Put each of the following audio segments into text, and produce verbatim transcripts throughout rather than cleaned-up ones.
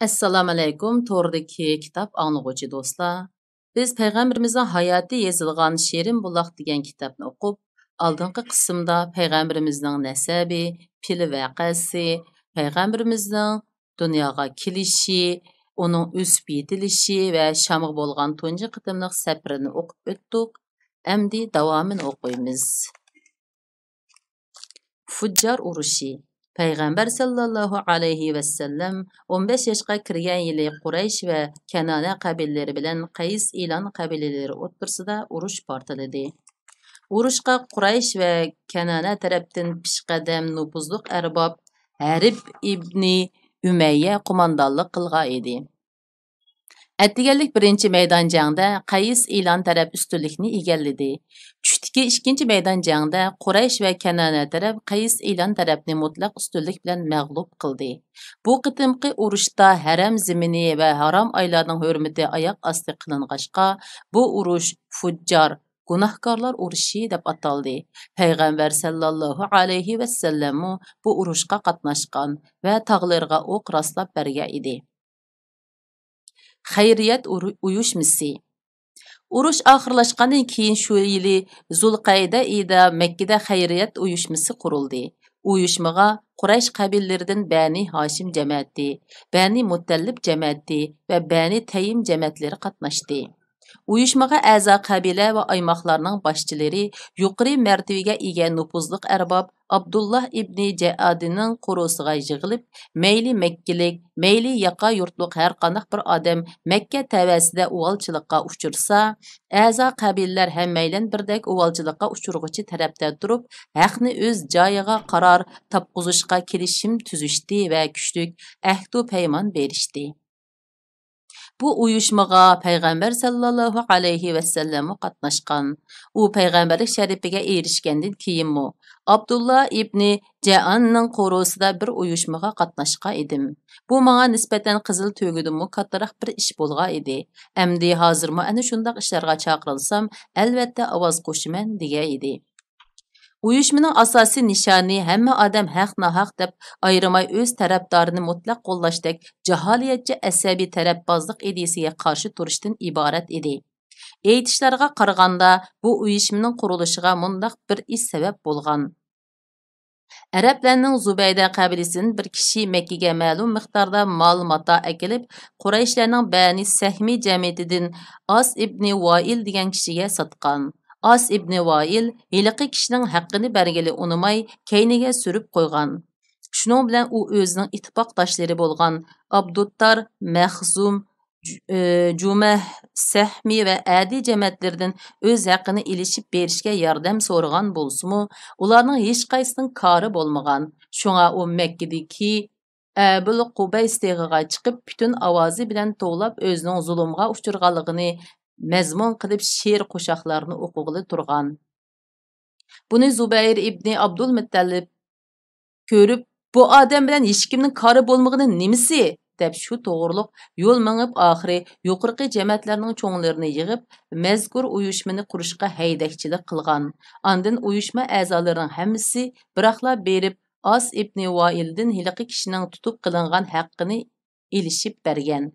ئەسسالامۇئەلەيكۇم، توردىكى كىتاب ئاڭلىغۇچى دوستلار. بىز پەيغەمبىرىمىزنىڭ ھاياتى يېزىلغان شېرىن بۇلاق دېگەن كىتابنى ئوقۇپ، ئالدىنقى قىسىمدا پەيغەمبىرىمىزنىڭ نەسەبى، پىل ۋەقەسى، پەيغەمبىرىمىزنىڭ دۇنياغا كېلىشى، ئۇنىڭ ئۆسۈپ يېتىلىشى ۋە شامغا بولغان تۇنجى قېتىملىق سەپىرىنى ئوقۇپ ئۆتتۇق. ئەمدى داۋامىنى ئوقۇيمىز. فۇججار ئۇرۇشى. پەيغەمبەر ساللاللاھۇ ئەلەيھى ۋەسەللەم ئون بەش ياشقا كىرگەن يىلى قۇرەيش ۋە كەنانە قەبىلىلىرى بىلەن قەيس ئىلان قەبىلىلىرى ئوتتۇرىسىدا ئۇرۇش پارتلىدى. ئۇرۇشقا قۇرەيش ۋە كەنانە تەرەپتىن پېشقەدەم نوپۇزلۇق ئەرباب ھەرب ئىبنى ئۈمەييە قوماندانلىق قىلغان ئىدى. ئەتىگەنلىك بىرىنچى مەيدان جەڭدە قەيس ئىلان تەرەپ ئۈستۈنلۈكنى ئىگىلىدى. چۈشتىكى ئىككىنچى مەيدان جەڭدە قۇرەيش ۋە كەنانە تەرەپ قەيس ئىلان تەرەپنى مۇتلەق ئۈستۈنلۈك بىلەن مەغلۇپ قىلدى. بۇ قېتىمقى ئۇرۇشتا ھەرەم زېمىنى ۋە ھارام ئايلارنىڭ ھۆرمىتى ئاياق ئاستى قىلىنغاچقا، بۇ ئۇرۇش فۇججار، گۇناھكارلار ئۇرۇشى دەپ ئاتالدى. پەيغەمبەر ساللاللاھۇ ئەلەيھى ۋەسەللەممۇ بۇ ئۇرۇشقا قاتناشقان ۋە تاغلىرىغا ئوق راسلاپ بەرگەن ئىدى. خەيرىيەت ئۇرۇ-، ئۇيۇشمىسى. ئۇرۇش ئاخىرلاشقاندىن كېيىن شۇ يىلى زۇلقەئىدە ئېيىدا مەككىدە خەيرىيەت ئۇيۇشمىسى قۇرۇلدى. ئۇيۇشمىغا قۇرەيش قەبىلىلىرىدىن بەنى ھاشىم جەمەتى، بەنى مۇتەللىپ جەمەتى ۋە بەنى تەيىم جەمەتلىرى قاتناشتى. ئۇيۇشمىغا ئەزا قەبىلە ۋە ئايماقلارنىڭ باشچىلىرى، يۇقىرى مەرتىۋىگە ئىگە نوپۇزلۇق ئەرباب ئابدۇللا ئىبنى جەئادىنىڭ قورۇسىغا يىغىلىپ، مەيلى مەككىلىك، مەيلى ياقا يۇرتلۇق ھەرقانداق بىر ئادەم مەككە تەۋەسىدە ئۇۋالچىلىققا ئۇچرىسا، ئەزا قەبىلىلەر ھەممەيلەن بىردەك ئۇۋالچىلىققا ئۇچرىغۇچى تەرەپتە تۇرۇپ، ھەقنى ئۆز جايىغا قارار تاپقۇزۇشقا كېلىشىم تۈزۈشتى ۋە كۈچلۈك ئەھدۇ پەيمان بېرىشتى. بۇ ئۇيۇشمىغا پەيغەمبەر ساللاللاھۇ ئەلەيھى ۋەسەللەممۇ قاتناشقان. ئۇ پەيغەمبەرلىك شەرىپىگە ئېرىشكەندىن كېيىنمۇ، ئابدۇللا ئىبنى جەئاننىڭ قورۇسىدا بىر ئۇيۇشمىغا قاتناشقان ئىدىم. بۇ ماڭا نىسبەتەن قىزىل تۆگىدىنمۇ كاتتىراق بىر ئىش بولغان ئىدى. ئەمدى ھازىرمۇ ئەنە شۇنداق ئىشلارغا چاقىرىلسام، ئەلۋەتتە ئاۋاز قوشىمەن، دېگەن ئىدى. ئۇيۇشمىنىڭ ئاساسىي نىشانى ھەممە ئادەم ھەق-ناھەق دەپ ئايرىماي ئۆز تەرەپدارىنى مۇتلەق قوللاشتەك جاھالىيەتچى ئەسەبىي تەرەپبازلىق ئىدىيىسىگە قارشى تۇرۇشتىن ئىبارەت ئىدى. ئېيتىشلارغا قارىغاندا، بۇ ئۇيۇشمىنىڭ قۇرۇلۇشىغا مۇنداق بىر ئىش سەۋەب بولغان. ئەرەبلەرنىڭ زۇبەيدە قەبىلىسىدىن بىر كىشى مەككىگە مەلۇم مىقداردا مال-ماتا ئەكېلىپ، قۇرەيشلەرنىڭ بەنى سەھمى جەمئىيىتىدىن ئاس ئىبنى ۋائىل دېگەن كىشىگە ساتقان. ئاس ئىبنى ۋائىل ھېلىقى كىشىنىڭ ھەققىنى بەرگىلى ئۇنىماي، كەينىگە سۈرۈپ قويغان. شۇنىڭ بىلەن ئۇ ئۆزىنىڭ ئىتتىپاقداشلىرى بولغان ئابدۇتتار، مەخزۇم، جۇ-، ئى، جۇمەھ، سەھمى ۋە ئەدى جەمەتلىرىدىن ئۆز ھەققىنى ئېلىشىپ بېرىشكە ياردەم سورىغان بولسىمۇ، ئۇلارنىڭ ھېچقايسىنىڭ كارى بولمىغان. شۇڭا ئۇ مەككىدىكى ئەبۇل قۇبەيس تېغىغا چىقىپ، پۈتۈن ئاۋازى بىلەن توۋلاپ، ئۆزىنىڭ زۇلۇمغا ئۇچرىغانلىقىنى مەزمۇن قىلىپ، شېئىر قوشاقلارنى ئوقۇغىلى تۇرغان. بۇنى زۇبەير ئىبنى ئابدۇلمۇتتەلىپ كۆرۈپ، «بۇ ئادەم بىلەن ھېچكىمنىڭ كارى بولمىغىنى نېمىسى؟» دەپ، شۇ توغرۇلۇق يول مېڭىپ، ئاخىرى يۇقىرىقى جەمەتلەرنىڭ چوڭلىرىنى يىغىپ، مەزكۇر ئۇيۇشمىنى قۇرۇشقا ھەيدەكچىلىك قىلغان. ئاندىن ئۇيۇشما ئەزالىرىنىڭ ھەممىسى بىراقلا بېرىپ، ئاس ئىبنى ۋائىلدىن ھېلىقى كىشىنىڭ تۇتۇپ قېلىنغان ھەققىنى ئېلىشىپ بەرگەن.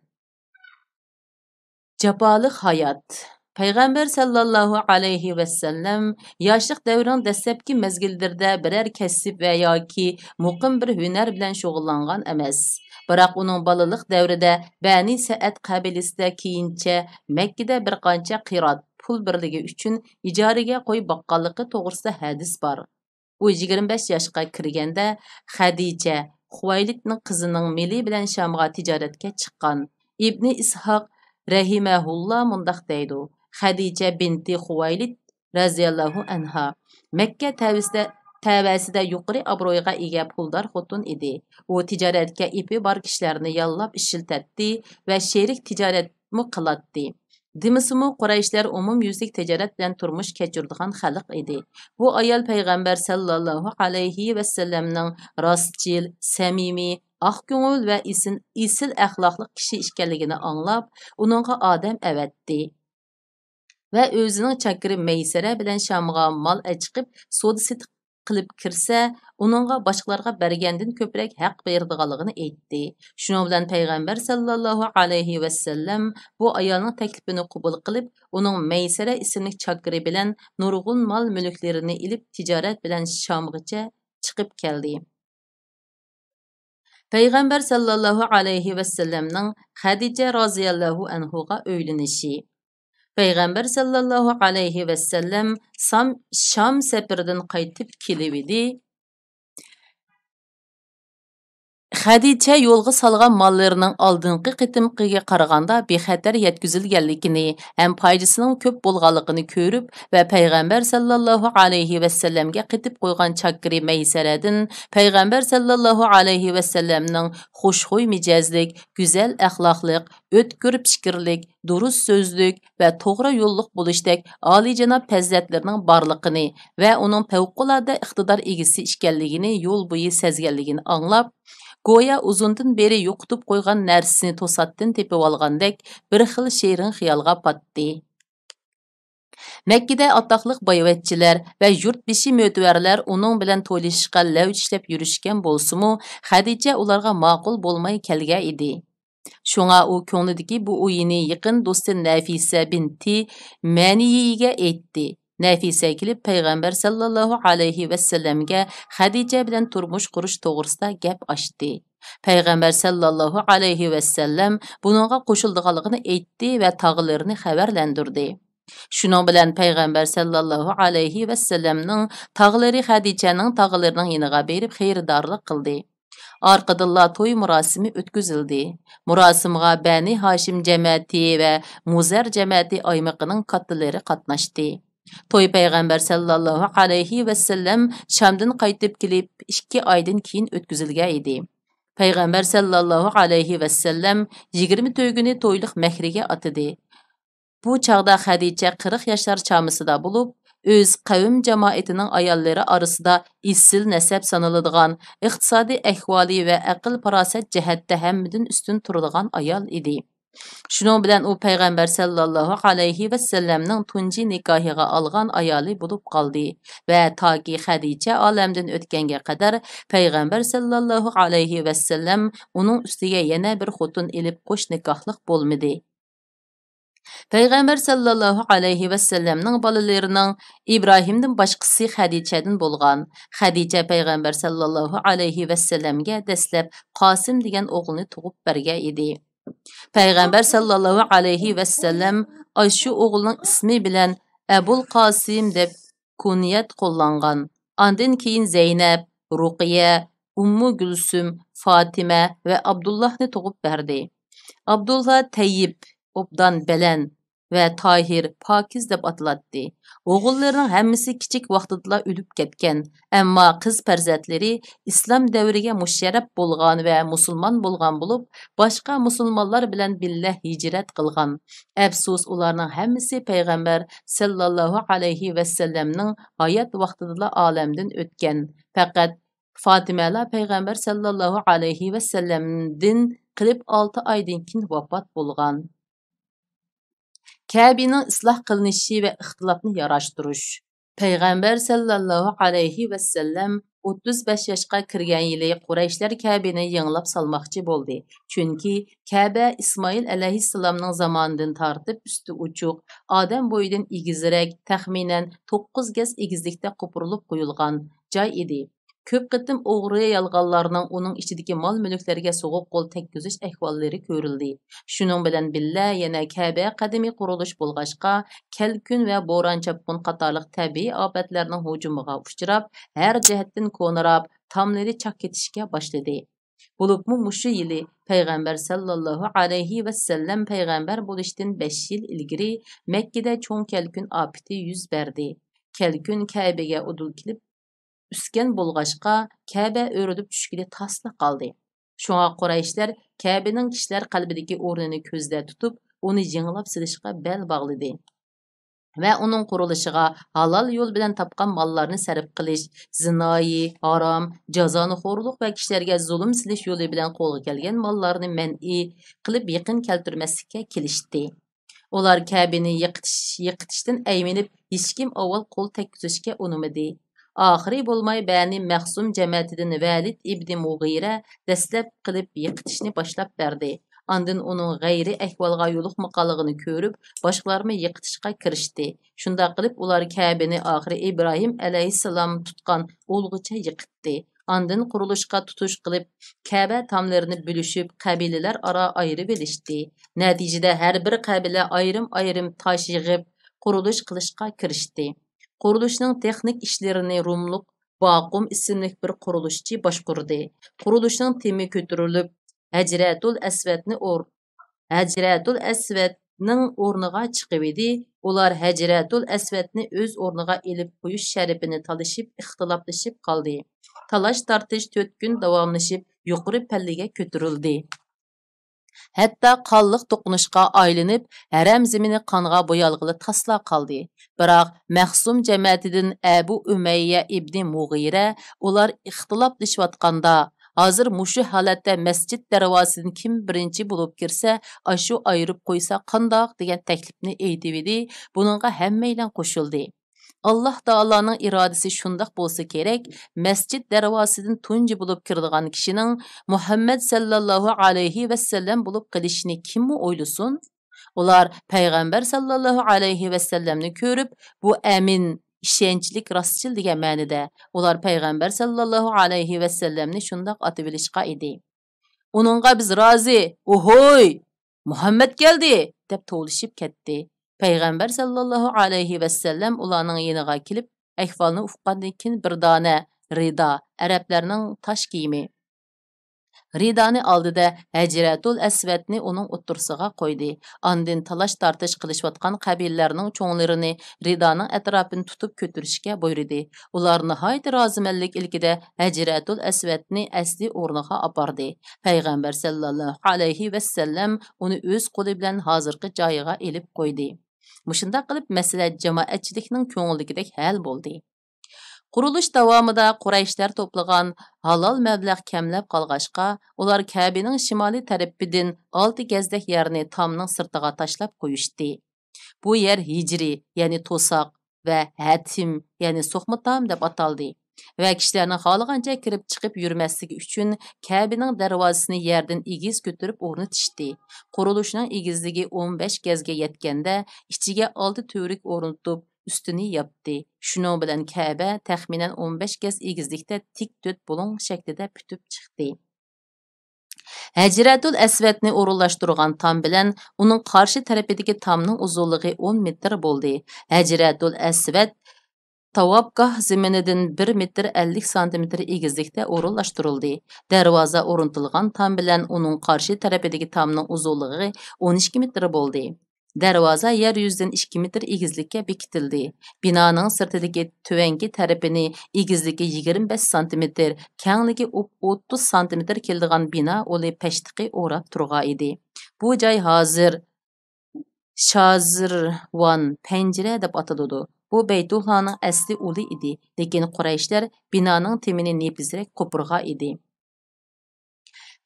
جاپالىق ھايات. پەيغەمبەر ساللاللاھۇ ئەلەيھى ۋەسەللەم ياشلىق دەۋرىنىڭ دەسلەپكى مەزگىللىرىدە بىرەر كەسىپ ۋە ياكى مۇقىم بىر ھۈنەر بىلەن شۇغۇللانغان ئەمەس. بىراق ئۇنىڭ بالىلىق دەۋرىدە بەنى سەئەد قەبىلىسىدە، كېيىنچە مەككىدە بىر قانچە قىرات پۇل بىرلىكى ئۈچۈن ئىجارىگە قوي باققانلىقى توغرىسىدا ھەدىس بار. ئۇ يىگىرمە بەش ياشقا كىرگەندە، خەدىچە، خۇۋەيلىدنىڭ قىزىنىڭ مېلى بىلەن شامغا تىجارەتكە چىققان. ئىبنى ئىسھاق رەھىمەھۇللا مۇنداق دەيدۇ: خەدىچە بىنتى خۇۋەيلىد رەزىياللاھۇ ئەنھا مەككە تەۋىسىدە، تەۋەسىدە يۇقىرى ئابرۇيغا ئىگە پۇلدار خوتۇن ئىدى. ئۇ تىجارەتكە ئېپى بار كىشىلەرنى ياللاپ ئىشلىتەتتى ۋە شېرىك تىجارەتمۇ قىلاتتى. دېمىسىمۇ، قۇرەيشلەر ئومۇميۈزلۈك تىجارەت بىلەن تۇرمۇش كەچۈرىدىغان خەلق ئىدى. بۇ ئايال پەيغەمبەر سەللەللاھۇ ئەلەيھى ۋەسەللەمنىڭ راستچىل، سەمىمىي، ئاق كۆڭۈل ۋە ئېسىل، ئېسىل ئەخلاقلىق كىشى ئىكەنلىكىنى ئاڭلاپ، ئۇنىڭغا ئادەم ئەۋەتتى ۋە ئۆزىنىڭ چاكىرى مەيسەرە بىلەن شامغا مال ئەچىقىپ، سودا سېتىق قىلىپ كىرسە، ئۇنىڭغا باشقىلارغا بەرگەندىن كۆپرەك ھەق بېرىدىغانلىقىنى ئېيتتى. شۇنىڭ بىلەن پەيغەمبەر سەللەللاھۇ ئەلەيھى ۋەسەللەم بۇ ئايالنىڭ تەكلىپىنى قوبۇل قىلىپ، ئۇنىڭ مەيسەرە ئىسىملىك چاكىرى بىلەن نۇرغۇن مال-مۈلۈكلىرىنى ئېلىپ، تىجارەت بىلەن شامغىچە چىقىپ كەلدى. پەيغەمبەر سەللەللاھۇ ئەلەيھى ۋەسەللەمنىڭ خەدىچە رازىيەللاھۇ ئەنھۇغا ئۆيلىنىشى. پەيغەمبەر سەللەللاھۇ ئەلەيھى ۋەسەللەم سام-، شام سەپىرىدىن قايتىپ كېلىۋىدى. خەدىچە يولغا سالغان ماللىرىنىڭ ئالدىنقى قېتىمقىگە قارىغاندا بىخەتەر يەتكۈزۈلگەنلىكىنى ھەم پايدىسىنىڭ كۆپ بولغانلىقىنى كۆرۈپ ۋە پەيغەمبەر سەللەللاھۇ ئەلەيھى ۋەسەللەمگە قېتىپ قويغان چاكىرى مەيسەرەدىن پەيغەمبەر سەللەللاھۇ ئەلەيھى ۋەسەللەمنىڭ خۇشخۇي مىجەزلىك، گۈزەل ئەخلاقلىق، ئۆتكۈر پىكىرلىك، دۇرۇس سۆزلۈك ۋە توغرا يوللۇق بولۇشتەك ئالىيجاناب پەزىلەتلىرىنىڭ بارلىقىنى ۋە ئۇنىڭ پەۋقۇلئاددە ئىقتىدار ئىگىسى ئىكەنلىكىنى يول بويى سەزگەنلىكىنى ئاڭلاپ، گويا ئۇزۇندىن بېرى يوقىتىپ قويغان نەرسىسىنى توساتتىن تېپىۋالغاندەك بىر خىل شېرىن خىيالغا پاتتى. مەككىدە ئاتاقلىق بايۋەچچىلەر ۋە يۇرت بېشى مۆتىۋەرلەر ئۇنىڭ بىلەن تويلىشىشقا لەۋ چىشلەپ يۈرۈشكەن بولسىمۇ، خەدىچە ئۇلارغا ماقۇل بولماي كەلگەن ئىدى. شۇڭا ئۇ كۆڭلىدىكى بۇ ئويىنى يېقىن دوستى نەفىسە بىنتى مەنىيىگە ئېيتتى. نەفىسە كېلىپ، پەيغەمبەر سەللەللاھۇ ئەلەيھى ۋەسەللەمگە خەدىچە بىلەن تۇرمۇش قۇرۇش توغرىسىدا گەپ ئاچتى. پەيغەمبەر سەللەللاھۇ ئەلەيھى ۋەسەللەم بۇنىڭغا قوشۇلىدىغانلىقىنى ئېيتتى ۋە تاغىلىرىنى خەۋەرلەندۈردى. شۇنىڭ بىلەن پەيغەمبەر سەللەللاھۇ ئەلەيھى ۋەسەللەمنىڭ تاغىلىرى خەدىچەنىڭ تاغىلىرىنىڭ يېنىغا بېرىپ خېرىدارلىق قىلدى. ئارقىدىنلا توي مۇراسىمى ئۆتكۈزۈلدى. مۇراسىمغا بەنى ھاشىم جەمەتى ۋە مۇزەر جەمەتى ئايمىقىنىڭ كاتتىلىرى قاتناشتى. توي پەيغەمبەر سەللەللاھۇ ئەلەيھى ۋەسەللەم شامدىن قايتىپ كېلىپ ئىككى ئايدىن كېيىن ئۆتكۈزۈلگەن ئىدى. پەيغەمبەر سەللەللاھۇ ئەلەيھى ۋەسەللەم يىگىرمە تۆگىنى تويلۇق مەھرىگە ئاتىدى. بۇ چاغدا خەدىچە قىرىق ياشلار چامىسىدا بولۇپ، ئۆز قەۋم جامائىتىنىڭ ئاياللىرى ئارىسىدا ئېسىل نەسەب سانىلىدىغان، ئىقتىسادىي ئەھۋالى ۋە ئەقىل-پاراسەت جەھەتتە ھەممىدىن ئۈستۈن تۇرىدىغان ئايال ئىدى. شۇنىڭ بىلەن ئۇ پەيغەمبەر سەللەللاھۇ ئەلەيھى ۋەسەللەمنىڭ تۇنجى نىكاھىغا ئالغان ئايالى بولۇپ قالدى ۋە تاكى خەدىچە ئالەمدىن ئۆتكەنگە قەدەر پەيغەمبەر سەللەللاھۇ ئەلەيھى ۋەسەللەم ئۇنىڭ ئۈستىگە يەنە بىر خوتۇن ئېلىپ قوش نىكاھلىق بولمىدى. پەيغەمبەر سەللەللاھۇ ئەلەيھى ۋەسەللەمنىڭ بالىلىرىنىڭ ئىبراھىمدىن باشقىسى خەدىچەدىن بولغان. خەدىچە پەيغەمبەر سەللەللاھۇ ئەلەيھى ۋەسەللەمگە دەسلەپ قاسىم دېگەن ئوغۇلنى تۇغۇپ بەرگەن ئىدى. پەيغەمبەر سەللەللاھۇ ئەلەيھى ۋەسەللەم ئاشۇ ئوغۇلنىڭ ئىسمى بىلەن ئەبۇل قاسىم دەپ كۇنيەت قوللانغان. ئاندىن كېيىن زەينەپ، رۇقىيە، ئۇممۇ گۈلسۈم، فاتىمە ۋە ئابدۇللاھنى تۇغۇپ بەردى. ئابدۇللا تەييىپ، ئوبدان بەلەن، ۋە تاھىر، پاكىز دەپ ئاتىلاتتى. ئوغۇللىرىنىڭ ھەممىسى كىچىك ۋاقتىدىلا ئۆلۈپ كەتكەن. ئەمما قىز پەرزەنتلىرى ئىسلام دەۋرىگە مۇشەررەپ بولغان ۋە مۇسۇلمان بولغان بولۇپ، باشقا مۇسۇلمانلار بىلەن بىللە ھىجرەت قىلغان. ئەپسۇس، ئۇلارنىڭ ھەممىسى پەيغەمبەر سەللەللاھۇ ئەلەيھى ۋەسەللەمنىڭ ھايات ۋاقتىدىلا ئالەمدىن ئۆتكەن. پەقەت فاتىمەلا پەيغەمبەر سەللەللاھۇ ئەلەيھى ۋەسەللەمدىن قېلىپ ئالتە ئايدىن كېيىن ۋاپات بولغان. كەبىنىڭ ئىسلاھ قىلىنىشى ۋە ئىختىلاپنى ياراشتۇرۇش. پەيغەمبەر سەللەللاھۇ ئەلەيھى ۋەسەللەم ئوتتۇز بەش ياشقا كىرگەن يىلى قۇرەيشلەر كەبىنى يېڭىلاپ سالماقچى بولدى، چۈنكى كەبە ئىسمائىل ئەلەيھىسسالامنىڭ زامانىدىن تارتىپ ئۈستى ئوچۇق، ئادەم بويىدىن ئېگىزرەك، تەخمىنەن توققۇز گەز ئېگىزلىكتە قوپۇرۇلۇپ قويۇلغان جاي ئىدى. كۆپ قېتىم ئوغرى يالغانلارنىڭ ئۇنىڭ ئىچىدىكى مال-مۈلۈكلەرگە سوغۇق قول تەگكۈزۈش ئەھۋاللىرى كۆرۈلدى. شۇنىڭ بىلەن بىللە، يەنە كەبە قەدىمىي قۇرۇلۇش بولغاچقا، كەلكۈن ۋە بوران-چاپقۇن قاتارلىق تەبىئىي ئاپەتلەرنىڭ ھۇجۇمىغا ئۇچراپ، ھەر جەھەتتىن كونىراپ، تاملىرى چاك كېتىشكە باشلىدى. بولۇپمۇ مۇشۇ يىلى پەيغەمبەر سەللەللاھۇ ئەلەيھى ۋەسەللەم پەيغەمبەر بولۇشتىن بەش يىل ئىلگىرى مەككىدە چوڭ كەلكۈن ئاپىتى يۈز بەردى. كەلكۈن كەبىگە ئۇدۇل كېلىپ، ئۈسكەن بولغاچقا، كەبە ئۆرۈلۈپ چۈشكىلى تاسلا قالدى. شۇڭا قۇرەيشلەر كەبىنىڭ كىشىلەر قەلبىدىكى ئورنىنى كۆزدە تۇتۇپ، ئۇنى يېڭىلاپ سېلىشقا بەل باغلىدى ۋە ئۇنىڭ قۇرۇلۇشىغا ھالال يول بىلەن تاپقان ماللارنى سەرپ قىلىش، زىنايى، ھارام، جازانىخورلۇق ۋە كىشىلەرگە زۇلۇم سېلىش يولى بىلەن قولغا كەلگەن ماللارنى مەنئى قىلىپ يېقىن كەلتۈرمەسلىككە كېلىشتى. ئۇلار كەبىنى يىقىتىش، يىقىتىشتىن ئەيمىنىپ، ھېچكىم ئاۋۋال قول تەگكۈزۈشكە ئۇنىمىدى. ئاخىرى بولماي بەنى مەخزۇم جەمەتىدىن ۋەلىد ئىبنى مۇغىرە دەسلەپ قىلىپ يىقىتىشنى باشلاپ بەردى. ئاندىن ئۇنىڭ غەيرىي ئەھۋالغا يولۇقمىغانلىقىنى كۆرۈپ، باشقىلارمۇ يىقىتىشقا كىرىشتى. شۇنداق قىلىپ، ئۇلار كەبىنى ئاخىرى ئىبراھىم ئەلەيھىسسالام تۇتقان ئوۋغىچە يىقىتتى. ئاندىن قۇرۇلۇشقا تۇتۇش قىلىپ، كەبە تاملىرىنى بۆلۈشۈپ، قەبىلىلەر ئارا ئايرىۋېلىشتى. نەتىجىدە، ھەر بىر قەبىلە ئايرىم-ئايرىم تاش يىغىپ، قۇرۇلۇش قىلىشقا كىرىشتى. قۇرۇلۇشنىڭ تېخنىك ئىشلىرىنى روملۇق باقۇم ئىسىملىك بىر قۇرۇلۇشچى باشقۇردى. قۇرۇلۇشنىڭ تېمى كۆتۈرۈلۈپ، ھەجرەتۇل ئەسۋەدنى ئور-، ھەجرەتۇل ئەسۋەدنىڭ ئورنىغا چىقىۋىدى. ئۇلار ھەجرەتۇل ئەسۋەدنى ئۆز ئورنىغا ئېلىپ قويۇش شەرىپىنى تالىشىپ، ئىختىلاپلىشىپ قالدى. تالاش-تارتىش تۆت كۈن داۋاملىشىپ، يۇقىرى پەللىگە كۆتۈرۈلدى. ھەتتا قانلىق توقۇنۇشقا ئايلىنىپ، ھەرەم زېمىنى قانغا بويالغىلى تاسلا قالدى. بىراق، مەخزۇم جەمەتىدىن ئەبۇ ئۈمەييە ئىبنى مۇغىرە ئۇلار ئىختىلاپلىشىۋاتقاندا، ھازىر مۇشۇ ھالەتتە مەسچىت دەرۋازىسىدىن كىم بىرىنچى بولۇپ كىرسە، ئاشۇ ئايرىپ قويسا قانداق، دېگەن تەكلىپنى ئېيتىۋىدى. بۇنىڭغا ھەممەيلەن قوشۇلدى. ئاللاھ تائالانىڭ ئىرادىسى شۇنداق بولسا كېرەك، مەسچىت دەرۋازىسىدىن تۇنجى بولۇپ كىرىدىغان كىشىنىڭ مۇھەممەد سەللەللاھۇ ئەلەيھى ۋەسەللەم بولۇپ قېلىشىنى كىممۇ ئويلىسۇن؟ ئۇلار پەيغەمبەر سەللەللاھۇ ئەلەيھى ۋەسەللەمنى كۆرۈپ، بۇ ئەمىن، ئىشەنچلىك، راستچىل دېگەن مەنىدە. ئۇلار پەيغەمبەر سەللەللاھۇ ئەلەيھى ۋەسەللەمنى شۇنداق ئاتىۋېلىشقا ئىدى. ئۇنىڭغا بىز رازى، ئوھوي! مۇھەممەد كەلدى! دەپ توۋلىشىپ كەتتى. پەيغەمبەر سەللەللاھۇ ئەلەيھى ۋەسەللەم ئۇلارنىڭ يېنىغا كېلىپ، ئەھۋالنى ئۇققاندىن كېيىن بىر دانە رىدا، ئەرەبلەرنىڭ تاش كىيىمى، رىدانى ئالدىدە ھەجرەتۇل ئەسۋەدنى ئۇنىڭ ئوتتۇرىسىغا قويدى. ئاندىن تالاش-تارتىش قىلىشىۋاتقان قەبىلىلەرنىڭ چوڭلىرىنى رىدانىڭ ئەتراپىنى تۇتۇپ كۆتۈرۈشكە بۇيرۇدى. ئۇلار ناھايىتى رازىمەنلىك ئىلكىدە ھەجرەتۇل ئەسۋەدنى ئەسلى ئورنىغا ئاپاردى. پەيغەمبەر سەللەللاھۇ ئەلەيھى ۋەسەللەم ئۇنى ئۆز قولى بىلەن ھازىرقى جايىغا ئېلىپ قويدى. مۇشۇنداق قىلىپ، مەسىلە جامائەتچىلىكنىڭ كۆڭلىدىكىدەك ھەل بولدى. قۇرۇلۇش داۋامىدا قۇرەيشلەر توپلىغان ھالال مەبلەغ كەملەپ قالغاچقا، ئۇلار كەبىنىڭ شىمالىي تەرىپىدىن ئالتە گەزدەك يەرنى تامنىڭ سىرتىغا تاشلاپ قويۇشتى. بۇ يەر ھىجرى، يەنى توساق، ۋە ھەتىم، يەنى سوقما تام دەپ ئاتالدى. ۋە كىشىلەرنىڭ خالىغانچە كىرىپ چىقىپ يۈرمەسلىكى ئۈچۈن، كەبىنىڭ دەرۋازىسىنى يەردىن ئېگىز كۆتۈرۈپ ئورنىتىشتى. قۇرۇلۇشنىڭ ئېگىزلىكى ئون بەش گەزگە يەتكەندە، ئىچىگە ئالتە تۈۋرۈك ئورنىتىپ، ئۈستىنى ياپتى. شۇنىڭ بىلەن كەبە تەخمىنەن ئون بەش گەز ئېگىزلىكتە تىك تۆت بۇلۇڭ شەكلىدە پۈتۈپ چىقتى. ھەجرەتۇل ئەسۋەدنى ئورۇنلاشتۇرغان تام بىلەن ئۇنىڭ قارشى تەرىپىدىكى تامنىڭ ئۇزۇنلۇقى ئون مېتىر بولدى. ھەجرەتۇل ئەسۋەد تاۋاپگاھ زېمىنىدىن بىر مېتىر ئەللىك سانتىمېتىر ئېگىزلىكتە ئورۇنلاشتۇرۇلدى. دەرۋازا ئورنىتىلغان تام بىلەن ئۇنىڭ قارشى تەرىپىدىكى تامنىڭ ئۇزۇنلۇقى ئون ئىككى مېتىر بولدى. دەرۋازا يەر يۈزىدىن ئىككى مېتىر ئېگىزلىككە بېكىتىلدى. بىنانىڭ سىرتىدىكى تۆۋەنكى تەرىپىنى ئېگىزلىكى يىگىرمە بەش سانتىمېتىر، كەڭلىكى ئوتتۇز سانتىمېتىر كېلىدىغان بىنا ئۇلى پەشتىقى ئوراپ تۇرغان ئىدى. بۇ جاي ھازىر شازىرۋان پەنجىرە دەپ ئاتىلىدۇ. بۇ بەيتۇللانىڭ ئەسلى ئۇلى ئىدى، لېكىن قۇرەيشلەر بىنانىڭ تېمىنى نېپىزرەك قوپۇرغان ئىدى.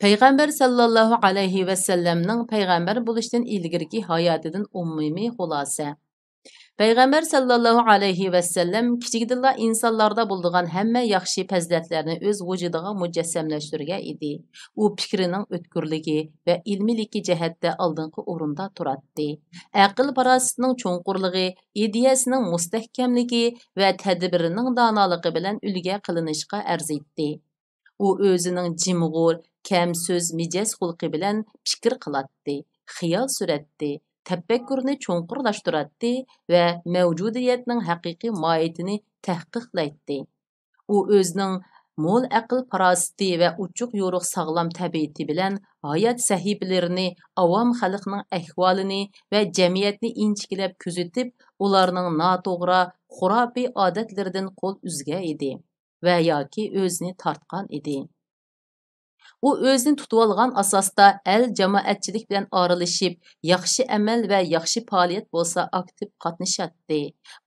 پەيغەمبەر سەللەللاھۇ ئەلەيھى ۋەسەللەمنىڭ پەيغەمبەر بولۇشتىن ئىلگىرىكى ھاياتىدىن ئومۇمىي خۇلاسە. پەيغەمبەر سەللەللاھۇ ئەلەيھى ۋەسەللەم كىچىكىدىنلا ئىنسانلاردا بولىدىغان ھەممە ياخشى پەزىلەتلەرنى ئۆز ۋۇجۇدىغا مۇجەسسەملەشتۈرگەن ئىدى. ئۇ پىكرىنىڭ ئۆتكۈرلۈكى ۋە ئىلمىيلىكى جەھەتتە ئالدىنقى ئورۇندا تۇراتتى. ئەقىل-پاراسىتىنىڭ چوڭقۇرلۇقى، ئىدىيەسىنىڭ مۇستەھكەملىكى ۋە تەدبىرىنىڭ دانالىقى بىلەن ئۈلگە قىلىنىشقا ئەرزىيتتى. ئۇ ئۆزىنىڭ جىمغۇر، كەم سۆز مىجەز خۇلقى بىلەن پىكىر قىلاتتى، خىيال سۈرەتتى، تەپەككۇرنى چوڭقۇرلاشتۇراتتى ۋە مەۋجۇدىيەتنىڭ ھەقىقىي ماھىيىتىنى تەھقىقلەيتتى. ئۇ ئۆزىنىڭ مول ئەقىل-پاراسىتى ۋە ئوچۇق-يورۇق ساغلام تەبىئىتى بىلەن ھايات سەھىپىلىرىنى، ئاۋام خەلقنىڭ ئەھۋالىنى ۋە جەمئىيەتنى ئىنچىكىلەپ كۆزىتىپ، ئۇلارنىڭ ناتوغرا، خۇراپىي ئادەتلىرىدىن قول ئۈزگەن ئىدى ۋە ياكى ئۆزىنى تارتقان ئىدى. ئۇ ئۆزىنى تۇتۇۋالغان ئاساستا ئەل جامائەتچىلىك بىلەن ئارىلىشىپ، ياخشى ئەمەل ۋە ياخشى پائالىيەت بولسا ئاكتىپ قاتنىشاتتى.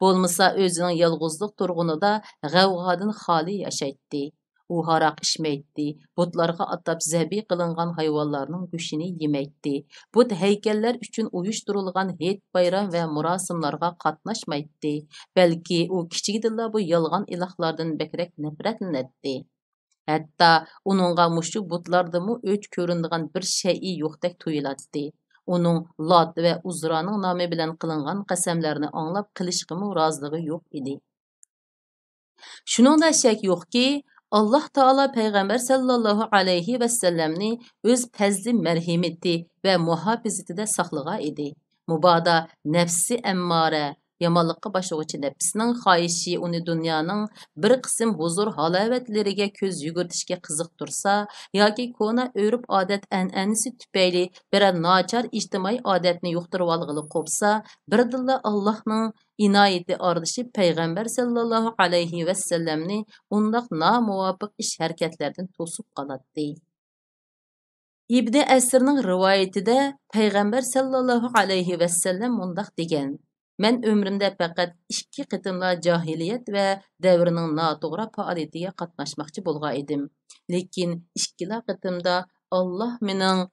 بولمىسا ئۆزىنىڭ يالغۇزلۇق تۇرغۇنىدا غەۋغادىن خالىي ياشايتتى. ئۇ ھاراق ئىچمەيتتى، بۇتلارغا ئاتاپ زەبىھ قىلىنغان ھايۋانلارنىڭ گۆشىنى يېمەيتتى، بۇت ھەيكەللەر ئۈچۈن ئۇيۇشتۇرۇلغان ھېيت-بايرام ۋە مۇراسىملارغا قاتناشمايتتى، بەلكى ئۇ كىچىكىدىنلا بۇ يالغان ئىلاھلاردىن بەكرەك نەپرەتلىنەتتى. ھەتتا ئۇنىڭغا مۇشۇ بۇتلاردىمۇ ئۆچ كۆرۈنىدىغان بىر شەيئى يوقتەك تۇيۇلاتتى. ئۇنىڭ لات ۋە ئۇززانىڭ نامى بىلەن قىلىنغان قەسەملەرنى ئاڭلاپ قېلىشقىمۇ رازىلىقى يوق ئىدى. شۇنىڭدا شەك يوقكى، ئاللاھ تائالا پەيغەمبەر سەللەللاھۇ ئەلەيھى ۋەسەللەمنى ئۆز پەزلى مەرھىمىتى ۋە مۇھاپىزىتىدە ساقلىغان ئىدى. مۇبادا نەپسى ئەممارە يامانلىققا باشلىغۇچى نەپسىنىڭ خاھىشى ئۇنى دۇنيانىڭ بىر قىسىم ھۇزۇر-ھالاۋەتلىرىگە كۆز يۈگۈرتۈشكە قىزىقتۇرسا ياكى كونا ئۆرپ-ئادەت ئەنئەنىسى تۈپەيلى بىرەر ناچار ئىجتىمائىي ئادەتنى يۇقتۇرۇۋالغىلى قوپسا، بىردىنلا ئاللاھنىڭ ئىنايىتى ئارىلىشىپ، پەيغەمبەر سەللەللاھۇ ئەلەيھى ۋەسەللەمنى ئۇنداق نامۇۋاپىق ئىش-ھەرىكەتلەردىن توسۇپ قالاتتى. ئىبنى ئەسىرنىڭ رىۋايىتىدە پەيغەمبەر سەللەللاھۇ ئەلەيھى ۋەسەللەم مۇنداق دېگەن: «مەن ئۆمرۈمدە پەقەت ئىككى قېتىملا جاھىلىيەت ۋە دەۋرنىڭ ناتوغرا پائالىيىتىگە قاتناشماقچى بولغان ئىدىم. لېكىن ئىككىلا قېتىمدا ئاللاھ مېنىڭ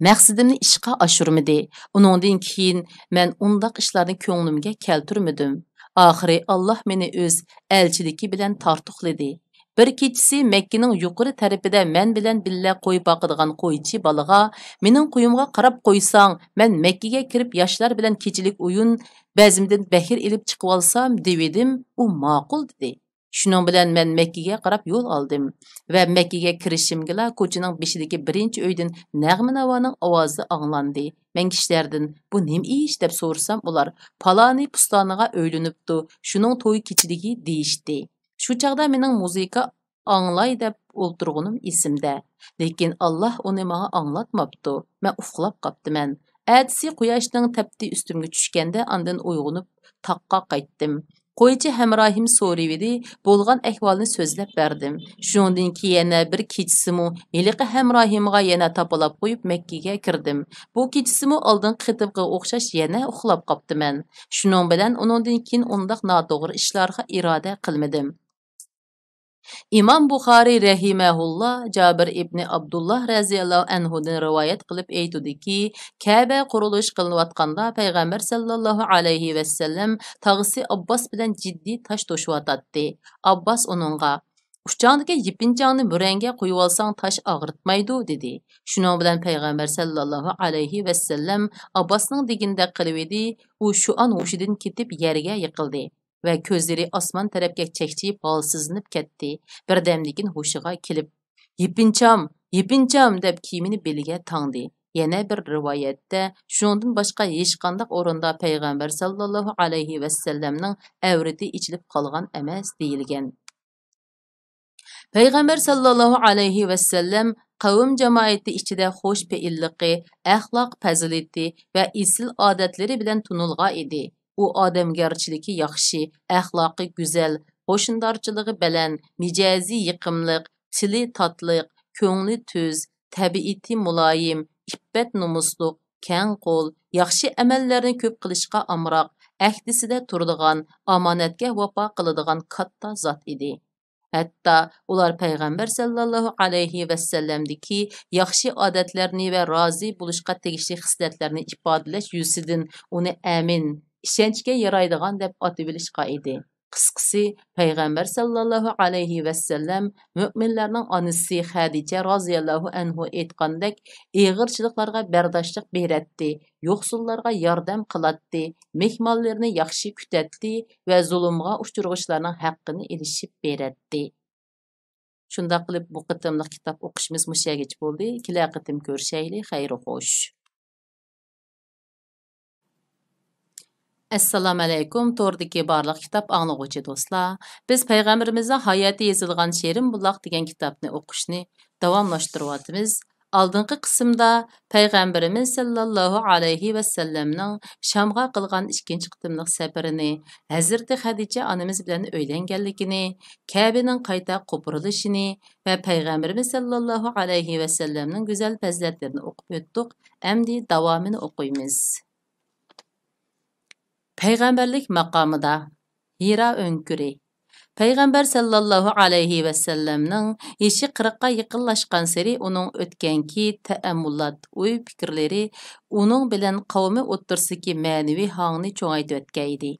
مەقسىتىمنى ئىشقا ئاشۇرمىدى. ئۇنىڭدىن كېيىن مەن ئۇنداق ئىشلارنى كۆڭلۈمگە كەلتۈرمىدىم. ئاخىرى ئاللاھ مېنى ئۆز ئەلچىلىكى بىلەن تارتۇقلىدى. بىر كېچىسى مەككىنىڭ يۇقىرى تەرىپىدە مەن بىلەن بىللە قوي باقىدىغان قويچى بالىغا، مېنىڭ قويۇمغا قاراپ قويساڭ، مەن مەككىگە كىرىپ ياشلار بىلەن كېچىلىك ئويۇن، بەزمىدىن بەھر ئېلىپ چىقىۋالسام دېۋىدىم، ئۇ ماقۇل دېدى. شۇنىڭ بىلەن مەن مەككىگە قاراپ يول ئالدىم ۋە مەككىگە كىرىشىمگىلا كوچىنىڭ بېشىدىكى بىرىنچى ئۆيدىن نەغمە-ناۋانىڭ ئاۋازى ئاڭلاندى. مەن كىشىلەردىن، «بۇ نېمە ئىش؟» دەپ سورىسام، ئۇلار، «پالانى پۇستانىغا ئۆيلىنىپتۇ، شۇنىڭ توي كېچىلىكى» دېيىشتى. شۇ چاغدا مېنىڭ مۇزىكا ئاڭلاي دەپ ئولتۇرغىنىم ئېسىمدە. لېكىن ئاللاھ ئۇنى ماڭا ئاڭلاتماپتۇ. مەن ئۇخلاپ قاپتىمەن. ئەتىسى قۇياشنىڭ تەپتى ئۈستۈمگە چۈشكەندە، ئاندىن ئويغىنىپ تاغقا قايتتىم. قويچى ھەمراھىم سورىۋىدى، بولغان ئەھۋالنى سۆزلەپ بەردىم. شۇنىڭدىن كېيىن يەنە بىر كېچىسىمۇ ھېلىقى ھەمراھىمغا يەنە تاپىلاپ قويۇپ مەككىگە كىردىم. بۇ كېچىسىمۇ ئالدىنقى قېتىمقىغا ئوخشاش يەنە ئۇخلاپ قاپتىمەن. شۇنىڭ بىلەن ئۇنىڭدىن كېيىن ئۇنداق ناتوغرا ئىشلارغا ئىرادە قىلمىدىم. ئىمام بۇخارىي رەھىمەھۇللا جابىر ئىبنى ئابدۇللا رەزىياللاھۇ ئەنھۇدىن رىۋايەت قىلىپ ئېيتىدۇكى، كەبە قۇرۇلۇش قىلىنىۋاتقاندا پەيغەمبەر سەللەللاھۇ ئەلەيھى ۋەسەللەم تاغىسى ئابباس بىلەن جىددىي تاش توشۇۋاتاتتى. ئابباس ئۇنىڭغا، «ئۇچاڭدىكى يېپىنچاڭنى بۈرەڭگە قويۇۋالساڭ تاش ئاغرىتمايدۇ» دېدى. شۇنىڭ بىلەن پەيغەمبەر سەللەللاھۇ ئەلەيھى ۋەسەللەم ئابباسنىڭ دېگىنىدەك قىلىۋىدى، ئۇ شۇئان ھوشىدىن كېتىپ يەرگە يىقىلدى. ۋە كۆزلىرى ئاسمان تەرەپكە چەكچىيىپ ھالسىزلىنىپ كەتتى. بىردەمدىن كېيىن ھوشىغا كېلىپ، «يېپىنچام، يېپىنچام!» دەپ كىيىمىنى بېلىگە تاڭدى. يەنە بىر رىۋايەتتە، شۇنىڭدىن باشقا ھېچقانداق ئورۇندا پەيغەمبەر سەللەللاھۇ ئەلەيھى ۋەسەللەمنىڭ ئەۋرىتى ئېچىلىپ قالغان ئەمەس، دېيىلگەن. پەيغەمبەر سەللەللاھۇ ئەلەيھى ۋەسەللەم قەۋم جامائىتى ئىچىدە خۇش پېئىللىقى، ئەخلاق پەزىلىتى ۋە ئېسىل ئادەتلىرى بىلەن تونۇلغان ئىدى. ئۇ ئادەمگەرچىلىكى ياخشى، ئەخلاقى گۈزەل، قوشنىدارچىلىقى بەلەن، مىجەزى يېقىملىق، تىلى تاتلىق، كۆڭلى تۈز، تەبىئىتى مۇلايىم، ئىپپەت-نومۇسلۇق، كەڭ قول، ياخشى ئەمەللەرنى كۆپ قىلىشقا ئامراق، ئەھدىسىدە تۇرىدىغان، ئامانەتكە ۋاپا قىلىدىغان كاتتا زات ئىدى. ھەتتا ئۇلار پەيغەمبەر سەللەللاھۇ ئەلەيھى ۋەسەللەمدىكى ياخشى ئادەتلەرنى ۋە رازى بولۇشقا تېگىشلىك خىسلەتلەرنى ئىپادىلەش يۈزىسىدىن ئۇنى ئەمىن، ئىشەنچكە يارايدىغان دەپ ئاتىۋېلىشقان ئىدى. قىسقىسى، پەيغەمبەر سەللەللاھۇ ئەلەيھى ۋەسەللەم مۆمىنلەرنىڭ ئانىسى خەدىچە رازىياللاھۇ ئەنھۇ ئېيتقاندەك، ئېغىرچىلىقلارغا بەرداشلىق بېرەتتى، يوقسۇللارغا ياردەم قىلاتتى، مېھمانلىرىنى ياخشى كۈتەتتى ۋە زۇلۇمغا ئۇچرىغۇچىلارنىڭ ھەققىنى ئېلىشىپ بېرەتتى. شۇنداق قىلىپ، بۇ قېتىملىق كىتاب ئوقۇشىمىز مۇشۇ يەرگىچە بولدى. كېلەر قېتىم كۆرۈشەيلى. خەير خوش. ئەسسالامۇئەلەيكۇم، توردىكى بارلىق كىتاب ئاڭلىغۇچى دوستلار. بىز پەيغەمبىرىمىزنىڭ ھاياتى يېزىلغان شېرىن بۇلاق دېگەن كىتابنى ئوقۇشنى داۋاملاشتۇرۇۋاتىمىز. ئالدىنقى قىسىمدا پەيغەمبىرىمىز سەللەللاھۇ ئەلەيھى ۋەسەللەمنىڭ شامغا قىلغان ئىككىنچى قېتىملىق سەپىرىنى، ھەزرىتى خەدىچە ئانىمىز بىلەن ئۆيلەنگەنلىكىنى، كەبىنىڭ قايتا قۇپرىلىشىنى ۋە پەيغەمبىرىمىز سەللەللاھۇ ئەلەيھى ۋەسەللەمنىڭ گۈزەل پەزىلەتلىرىنى ئوقۇپ ئۆتتۇق. ئەمدى داۋامىنى ئوقۇيمىز. پەيغەمبەرلىك ماقامىدا ھىرا ئۆڭكۈرى. پەيغەمبەر سەللەللاھۇ ئەلەيھى ۋەسەللەمنىڭ يېشى قىرىققا يېقىنلاشقانسېرى ئۇنىڭ ئۆتكەنكى تەئەممۇلات، ئوي-پىكىرلىرى ئۇنىڭ بىلەن قەۋمى ئوتتۇرىسىدىكى مەنىۋى ھاڭنى چوڭايتىۋەتكەن ئىدى.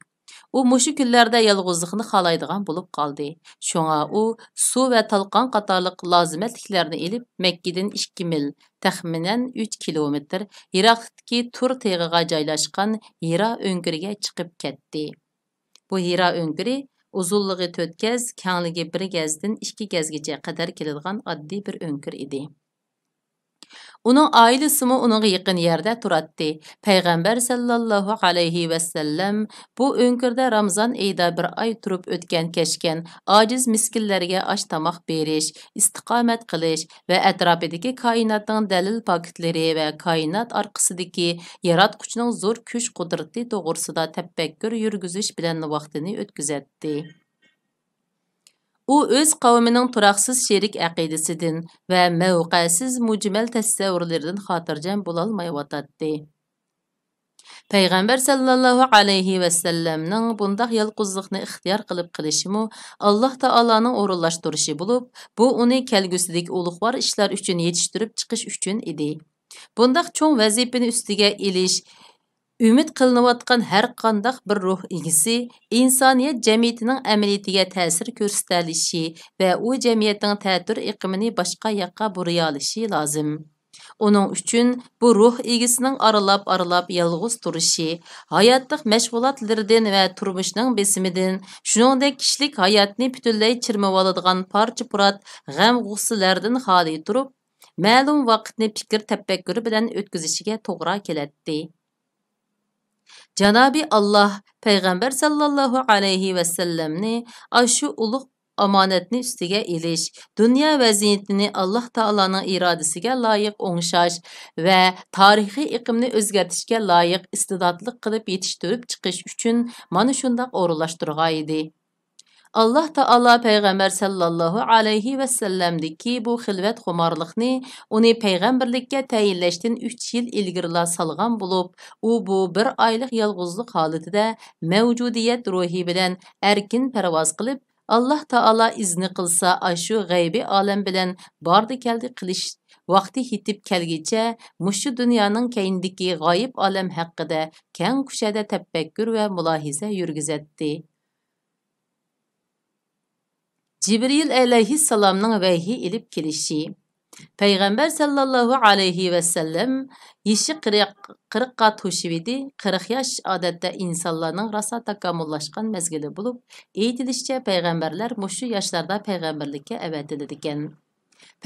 ئۇ مۇشۇ كۈنلەردە يالغۇزلۇقنى خالايدىغان بولۇپ قالدى. شۇڭا ئۇ سۇ ۋە تالقان قاتارلىق لازىمەتلىكلەرنى ئېلىپ، مەككىدىن ئىككى مىل، تەخمىنەن ئۈچ كىلومېتىر، يىراقلىقتىكى تۇر تېغىغا جايلاشقان ھىرا ئۆڭكۈرىگە چىقىپ كەتتى. بۇ ھىرا ئۆڭكۈرى ئۇزۇنلۇقى تۆت گەز، كەڭلىكى بىر گەزدىن ئىككى گەزگىچە قەدەر كېلىدىغان ئاددىي بىر ئۆڭكۈر ئىدى. ئۇنىڭ ئائىلىسىمۇ ئۇنىڭغا يېقىن يەردە تۇراتتى. پەيغەمبەر سەللەللاھۇ ئەلەيھى ۋەسەللەم بۇ ئۆڭكۈردە رامزان ئېيىدا بىر ئاي تۇرۇپ ئۆتكەن-كەچكەن ئاجىز مىسكىنلەرگە ئاش-تاماق بېرىش، ئىستىقامەت قىلىش ۋە ئەتراپىدىكى كائىناتنىڭ دەلىل-پاكىتلىرى ۋە كائىنات ئارقىسىدىكى ياراتقۇچىنىڭ زور كۈچ-قۇدرىتى توغرىسىدا تەپەككۇر يۈرگۈزۈش بىلەن ۋاقتىنى ئۆتكۈزەتتى. ئۇ ئۆز قەۋمىنىڭ تۇراقسىز شېرىك ئەقىدىسىدىن ۋە مەۋقەسىز مۈجمەل تەسەۋۋۇرلىرىدىن خاتىرجەم بولالمايۋاتاتتى. پەيغەمبەر سەللەللاھۇ ئەلەيھى ۋەسەللەمنىڭ بۇنداق يالقۇزلۇقنى ئىختىيار قىلىپ قېلىشىمۇ ئاللاھ تائالانىڭ ئورۇنلاشتۇرۇشى بولۇپ، بۇ ئۇنى كەلگۈسىدىكى ئۇلۇغۋار ئىشلار ئۈچۈن يېتىشتۈرۈپ چىقىش ئۈچۈن ئىدى. بۇنداق چوڭ ۋەزىپىنى ئۈستىگە ئېلىش ئۈمىد قىلىنىۋاتقان ھەرقانداق بىر روھ ئىگىسى ئىنسانىيەت جەمئىيىتىنىڭ ئەمەلىيىتىگە تەسىر كۆرسىتەلىشى ۋە ئۇ جەمئىيەتنىڭ تەتۈر ئېقىمىنى باشقا ياققا بۇرىيالىشى لازىم. ئۇنىڭ ئۈچۈن بۇ روھ ئىگىسىنىڭ ئارىلاپ-ئارىلاپ يالغۇز تۇرۇشى، ھاياتلىق مەشغۇلاتلىرىدىن ۋە تۇرمۇشنىڭ بېسىمىدىن، شۇنىڭدەك كىشىلىك ھاياتنى پۈتۈنلەي چىرمىۋالىدىغان پارچە-پۇرات غەم-غۇسسىلەردىن خالىي تۇرۇپ، مەلۇم ۋاقىتنى پىكىر تەپەككۇرى بىلەن ئۆتكۈزۈشىگە توغرا كېلەتتى. جانابى ئاللاھ پەيغەمبەر سەللەللاھۇ ئەلەيھى ۋەسەللەمنى ئاشۇ ئۇلۇغ ئامانەتنى ئۈستىگە ئېلىش، دۇنيا ۋەزىيىتىنى ئاللاھ تائالانىڭ ئىرادىسىگە لايىق ئوڭشاش ۋە تارىخىي ئېقىمنى ئۆزگەرتىشكە لايىق ئىستىداتلىق قىلىپ يېتىشتۈرۈپ چىقىش ئۈچۈن مانا شۇنداق ئورۇنلاشتۇرغانىدى. ئاللاھ تائالا پەيغەمبەر سەللەللاھۇ ئەلەيھى ۋەسەللەمدىكى بۇ خىلۋەتخۇمارلىقنى ئۇنى پەيغەمبەرلىككە تەيىنلەشتىن ئۈچ يىل ئىلگىرىلا سالغان بولۇپ، ئۇ بۇ بىر ئايلىق يالغۇزلۇق ھالىتىدە مەۋجۇدىيەت روھى بىلەن ئەركىن پەرۋاز قىلىپ، ئاللاھ تائالا ئىزنى قىلسا، ئاشۇ غەيبىي ئالەم بىلەن باردى-كەلدى قىلىش ۋاقتى يېتىپ كەلگىچە، مۇشۇ دۇنيانىڭ كەينىدىكى غايىب ئالەم ھەققىدە كەڭ كۇشادە تەپەككۇر ۋە مۇلاھىزە يۈرگۈزەتتى. جىبرىئىل ئەلەيھىسسالامنىڭ ۋەھىي ئېلىپ كېلىشى. پەيغەمبەر سەللەللاھۇ ئەلەيھى ۋەسەللەم يېشى قىرىق، قىرىققا توشۇۋىدى. قىرىق ياش ئادەتتە ئىنسانلارنىڭ راسا تاكامۇللاشقان مەزگىلى بولۇپ، ئېيتىلىشىچە، پەيغەمبەرلەر مۇشۇ ياشلاردا پەيغەمبەرلىككە ئەۋەتىلىدىكەن.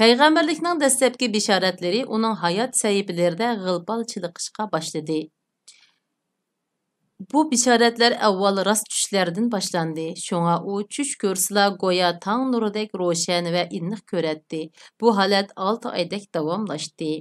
پەيغەمبەرلىكنىڭ دەسلەپكى بېشارەتلىرى ئۇنىڭ ھايات سەھىپىلىرىدە غىل-پال چېلىقىشقا باشلىدى. بۇ بېشارەتلەر ئاۋۋال راست چۈشلەردىن باشلاندى، شۇڭا ئۇ چۈش كۆرسىلا گويا تاڭ نۇرىدەك روشەن ۋە ئېنىق كۆرەتتى. بۇ ھالەت ئالتە ئايدەك داۋاملاشتى.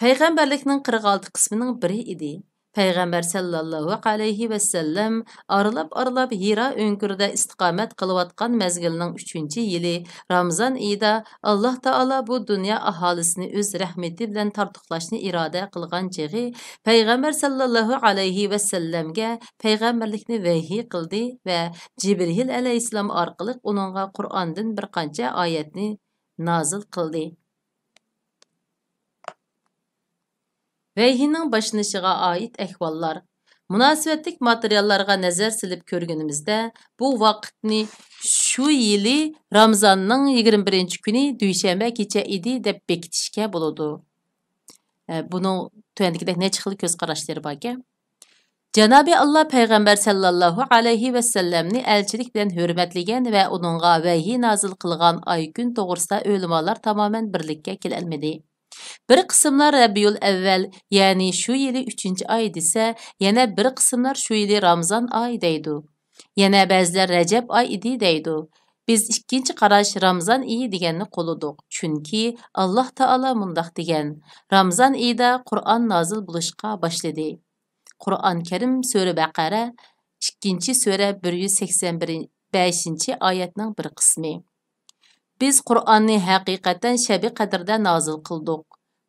پەيغەمبەرلىكنىڭ قىرىق ئالتە قىسمىنىڭ بىرى ئىدى. پەيغەمبەر سەللەللاھۇ ئەلەيھى ۋەسەللەم ئارىلاپ-ئارىلاپ ھىرا ئۆڭكۈرىدە ئىستىقامەت قىلىۋاتقان مەزگىلنىڭ ئۈچىنچى يىلى، رامىزان ئېيىدا، ئاللاھ تائالا بۇ دۇنيا ئاھالىسىنى ئۆز رەھمىتى بىلەن تارتۇقلاشنى ئىرادە قىلغان چېغى، پەيغەمبەر سەللەللاھۇ ئەلەيھى ۋەسەللەمگە پەيغەمبەرلىكنى ۋەھىي قىلدى ۋە جىبرىئىل ئەلەيھىسسالام ئارقىلىق ئۇنىڭغا قۇرئاندىن بىر قانچە ئايەتنى نازىل قىلدى. ۋەھىينىڭ باشلىنىشىغا ئائىت ئەھۋاللار. مۇناسىۋەتلىك ماتېرىياللارغا نەزەر سېلىپ كۆرگىنىمىزدە، بۇ ۋاقىتنى شۇ يىلى رامىزاننىڭ يىگىرمە بىرىنچى كۈنى دۈشەنبە كېچە ئىدى دەپ بېكىتىشكە بولىدۇ. ئە، بۇنىڭ تۆۋەندىكىدەك نەچچە خىل كۆز قاراشلىرى باركەن. جانابى ئاللا پەيغەمبەر سەللەللاھۇ ئەلەيھى ۋەسەللەمنى ئەلچىلىك بىلەن ھۆرمەتلىگەن ۋە ئۇنىڭغا ۋەھىي نازىل قىلغان ئاي كۈن توغرىسىدا ئۆلىمالار تامامەن بىرلىككە كېلەلمىدى. بىر قىسىملار رەبىئۇل ئەۋۋەل، يەنى شۇ يىلى ئۈچىنچى ئاي دېسە، يەنە بىر قىسىملار شۇ يىلى رامىزان ئاي دەيدۇ. يەنە بەزىلەر رەجەب ئاي ئىدى دەيدۇ. بىز ئىككىنچى قاراش رامىزان ئېيى دېگەننى قوللىدۇق، چۈنكى ئاللا تائالا مۇنداق دېگەن، رامىزان ئېيىدا قۇرئان نازىل بولۇشقا باشلىدى. قۇرئان كەرىم سۈرە بەقەرە، ئىككىنچى سۈرە، بىر يۈز سەكسەن بەشىنچى ئايەتنىڭ بىر قىسمى. بىز قۇرئاننى ھەقىقەتەن شەبى قەدىردە نازىل قىلدۇق.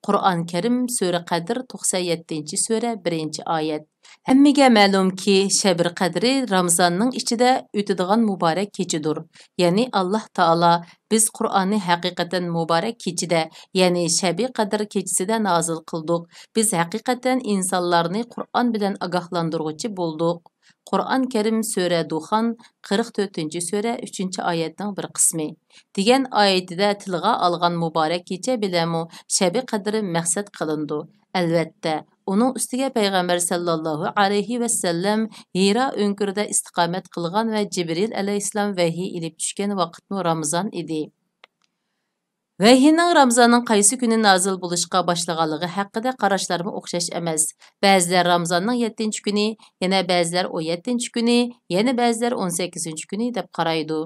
قۇرئان كەرىم، سۈرە قەدىر، توقسەن يەتتىنچى سۈرە، بىرىنچى ئايەت. ھەممىگە مەلۇمكى، شەبىر قەدرى رامزاننىڭ ئىچىدە ئۆتىدىغان مۇبارەك كېچىدۇر، يەنى ئاللاھ تائالا، بىز قۇرئاننى ھەقىقەتەن مۇبارەك كېچىدە، يەنى شەبى قەدىر كېچىسىدە نازىل قىلدۇق. بىز ھەقىقەتەن ئىنسانلارنى قۇرئان بىلەن ئاگاھلاندۇرغۇچى بولدۇق. قۇرئان كەرىم، سۈرە دۇخان، قىرىق تۆتىنچى سۈرە، ئۈچىنچى ئايەتنىڭ بىر قىسمى، دېگەن ئايىتىدە تىلغا ئالغان مۇبارەك كېچە بىلەنمۇ شەبى قەدىر مەقسەت قىلىنىدۇ. ئەلۋەتتە، ئۇنىڭ ئۈستىگە پەيغەمبەر سەللەللاھۇ ئەلەيھى ۋەسەللەم ھىرا ئۆڭكۈرىدە ئىستىقامەت قىلغان ۋە جىبرىئىل ئەلەيھىسسالام ۋەھىي ئېلىپ چۈشكەن ۋاقىتمۇ رامىزان ئىدى. ۋەھىينىڭ رامىزاننىڭ قايسى كۈنى نازىل بولۇشقا باشلىغانلىقى ھەققىدە قاراشلارمۇ ئوخشاش ئەمەس. بەزىلەر رامىزاننىڭ يەتتىنچى كۈنى، يەنە بەزىلەر ئون يەتتىنچى كۈنى، يەنە بەزىلەر ئون سەككىزىنچى كۈنى دەپ قارايدۇ.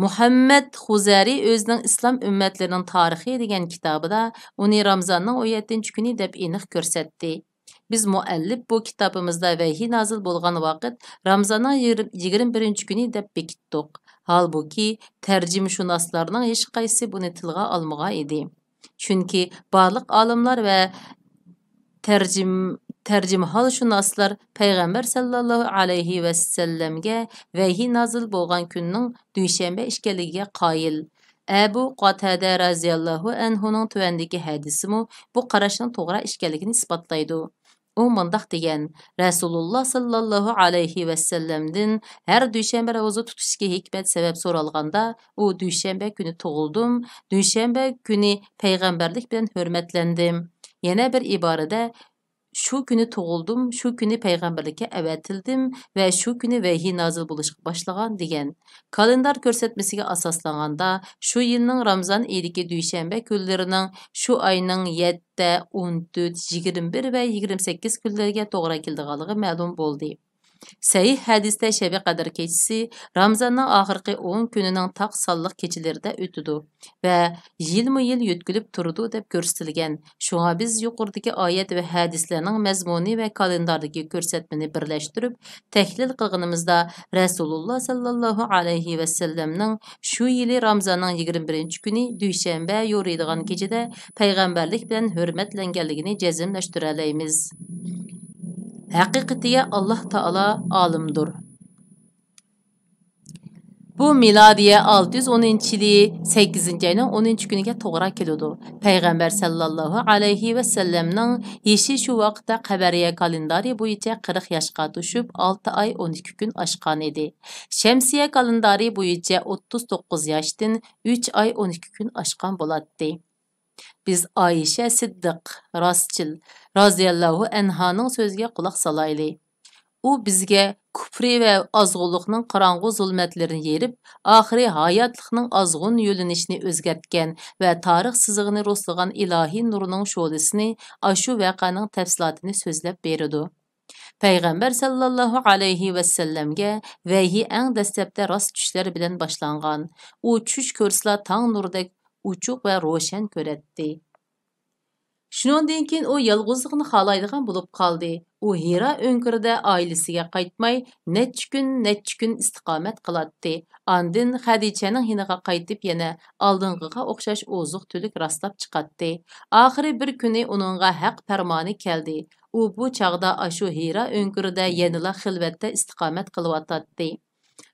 مۇھەممەد خۇزەرى ئۆزىنىڭ ئىسلام ئۈممەتلىرىنىڭ تارىخى دېگەن كىتابىدا ئۇنى رامىزاننىڭ ئون يەتتىنچى كۈنى دەپ ئېنىق كۆرسەتتى. بىز مۇئەللىپ بۇ كىتابىمىزدا ۋەھىي نازىل بولغان ۋاقىت رامىزاننىڭ يىگىرمە، يىگىرمە بىرىنچى كۈنى دەپ بېكىتتۇق. ھالبۇكى، تەرجىمىشۇناسلارنىڭ ھېچقايسىسى بۇنى تىلغا ئالمىغان ئىدى. چۈنكى بارلىق ئالىملار ۋە تەرجىم-، تەرجىمىھالشۇناسلار پەيغەمبەر سەللەللاھۇ ئەلەيھى ۋەسەللەمگە ۋەھىي نازىل بولغان كۈننىڭ دۈشەنبە ئىكەنلىكىگە قايىل. ئەبۇ قاتادە رەزىياللاھۇ ئەنھۇنىڭ تۆۋەندىكى ھەدىسىمۇ بۇ قاراشنىڭ توغرا ئىكەنلىكىنى ئىسپاتلايدۇ. ئۇ مۇنداق دېگەن، رەسۇلۇللا ساللاللاھۇ ئەلەيھى ۋەسەللەمدىن ھەر دۈشەنبە روزا تۇتۇشتىكى ھېكمەت سەۋەب سورالغاندا، ئۇ دۈشەنبە كۈنى تۇغۇلدۇم، دۈشەنبە كۈنى پەيغەمبەرلىك بىلەن ھۆرمەتلەندىم. يەنە بىر ئىبارىدە، شۇ كۈنى تۇغۇلدۇم، شۇ كۈنى پەيغەمبەرلىككە ئەۋەتىلدىم ۋە شۇ كۈنى ۋەھىي نازىل بولۇشقا باشلىغان، دېگەن. كالېندار كۆرسەتمىسىگە ئاساسلانغاندا، شۇ يىلنىڭ رامىزان ئېيىدىكى دۈشەنبە كۈنلىرىنىڭ شۇ ئاينىڭ يەتتە، ئون تۆت، يىگىرمە بىر ۋە يىگىرمە سەككىز كۈنلىرىگە توغرا كېلىدىغانلىقى مەلۇم بولدى. سەھىھ ھەدىستە شەبى قەدىر كېچىسى رامىزاننىڭ ئاخىرقى ئون كۈنىنىڭ تاق سانلىق كېچىلىرىدە ئۆتىدۇ ۋە يىلمۇ يىل يۆتكىلىپ تۇرىدۇ دەپ كۆرسىتىلگەن. شۇڭا بىز يۇقىرىدىكى ئايەت ۋە ھەدىسلەرنىڭ مەزمۇنى ۋە كالېنداردىكى كۆرسەتمىنى بىرلەشتۈرۈپ تەھلىل قىلغىنىمىزدا، رەسۇلۇللا ساللاللاھۇ ئەلەيھى ۋەسەللەمنىڭ شۇ يىلى رامىزاننىڭ يىگىرمە بىرىنچى كۈنى دۈشەنبە يورۇيدىغان كېچىدە پەيغەمبەرلىك بىلەن ھۆرمەتلەنگەنلىكىنى جەزملەشتۈرەلەيمىز. ھەقىقىتىگە ئاللاھ تائالا ئالىمدۇر. بۇ مىلادىيە ئالتە يۈز ئونىنچى يىلى سەككىزىنچى ئاينىڭ ئونىنچى كۈنىگە توغرا كېلىدۇ. پەيغەمبەر ساللاللاھۇ ئەلەيھى ۋەسەللەمنىڭ يېشى شۇ ۋاقىتتا قەمەرىيە كالېندارى بويىچە قىرىق ياشقا توشۇپ، ئالتە ئاي ئون ئىككى كۈن ئاشقان ئىدى. شەمسىيە كالېندارى بويىچە ئوتتۇز توققۇز ياشتىن ئۈچ ئاي ئون ئىككى كۈن ئاشقان بولاتتى. بىز ئائىشە سىددىق، راستچىل، رازىياللاھۇ ئەنھانىڭ سۆزىگە قۇلاق سالايلى. ئۇ بىزگە كۇپرى ۋە ئازغۇنلۇقنىڭ قاراڭغۇ زۇلمەتلىرىنى يېرىپ، ئاخىرى ھاياتلىقنىڭ ئازغۇن يۆنىلىشىنى ئۆزگەرتكەن ۋە تارىخ سىزىقىنى رۇسلىغان ئىلاھىي نۇرنىڭ شولىسىنى، ئاشۇ ۋەقەنىڭ تەپسىلاتىنى سۆزلەپ بېرىدۇ. پەيغەمبەر ساللاللاھۇ ئەلەيھى ۋەسەللەمگە ۋەھىي ئەڭ دەسلەپتە راست چۈشلەر بىلەن باشلانغان. ئۇ چۈش كۆرسىلا تاڭ نۇرىدەك ئوچۇق ۋە روشەن كۆرەتتى. شۇنىڭدىن كېيىن ئۇ يالغۇزلۇقنى خالايدىغان بولۇپ قالدى. ئۇ ھىرا ئۆڭكۈرىدە ئائىلىسىگە قايتماي، نەچچە كۈن، نەچچە كۈن ئىستىقامەت قىلاتتى. ئاندىن خەدىچەنىڭ يېنىغا قايتىپ، يەنە ئالدىنقىغا ئوخشاش ئوزۇق-تۈلۈك راستلاپ چىقاتتى. ئاخىرى بىر كۈنى ئۇنىڭغا ھەق پەرمانى كەلدى. ئۇ بۇ چاغدا ئاشۇ ھىرا ئۆڭكۈرىدە يەنىلا خىلۋەتتە ئىستىقامەت قىلىۋاتاتتى.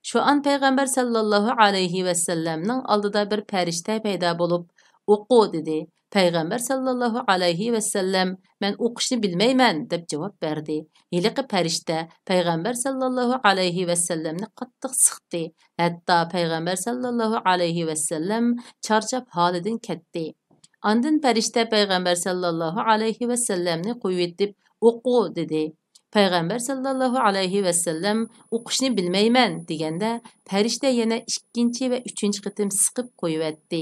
شۇ ئان پەيغەمبەر ساللاللاھۇ ئەلەيھى ۋەسەللەمنىڭ ئالدىدا بىر پەرىشتە پەيدا بولۇپ، «ئوقۇ» دېدى. پەيغەمبەر ساللاللاھۇ ئەلەيھى ۋەسەللەم، «مەن ئوقۇشنى بىلمەيمەن» دەپ جاۋاب بەردى. ھېلىقى پەرىشتە پەيغەمبەر ساللاللاھۇ ئەلەيھى ۋەسەللەمنى قاتتىق سىقتى. ھەتتا پەيغەمبەر ساللاللاھۇ ئەلەيھى ۋەسەللەم چارچاپ ھالىدىن كەتتى. ئاندىن پەرىشتە پەيغەمبەر ساللاللاھۇ ئەلەيھى ۋەسەللەمنى قويۇۋېتىپ، «ئوقۇ» دېدى. پەيغەمبەر ساللاللاھۇ ئەلەيھى ۋەسەللەم، «ئوقۇشنى بىلمەيمەن» دېگەندە، پەرىشتە يەنە ئىككىنچى ۋە ئۈچىنچى قېتىم سىقىپ قويۇۋەتتى.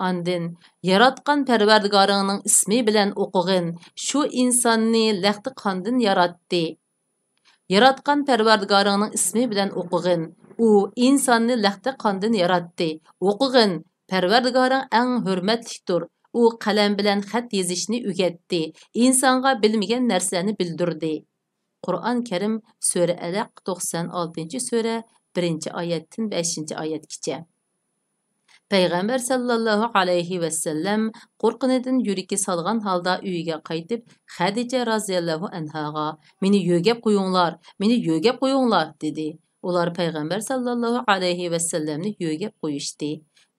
ئاندىن، «ياراتقان پەرۋەردىگارىڭنىڭ ئىسمى بىلەن ئوقۇغىن، شۇ ئىنساننى لەختە قاندىن ياراتتى. ياراتقان پەرۋەردىگارىڭنىڭ ئىسمى بىلەن ئوقۇغىن، ئۇ ئىنساننى لەختە قاندىن ياراتتى. ئوقۇغىن، پەرۋەردىگارىڭ ئەڭ ھۆرمەتلىكتۇر. ئۇ قەلەم بىلەن خەت يېزىشنى ئۆگەتتى، ئىنسانغا بىلمىگەن نەرسىلەرنى بىلدۈردى.» قۇرئان كەرىم، سۈرە ئەلەق، توقسەن ئالتىنچى سۈرە، بىرىنچى ئايەتتىن بەشىنچى ئايەتكىچە. پەيغەمبەر سەللەللاھۇ ئەلەيھى ۋەسەللەم قورققىنىدىن يۈرىكى سالغان ھالدا ئۆيىگە قايتىپ، خەدىچە رازىياللاھۇ ئەنھاغا، «مېنى يۆگەپ قويۇڭلار، مېنى يۆگەپ قويۇڭلار» دېدى. ئۇلار پەيغەمبەر سەللەللاھۇ ئەلەيھى ۋەسەللەمنى يۆگەپ قويۇشتى.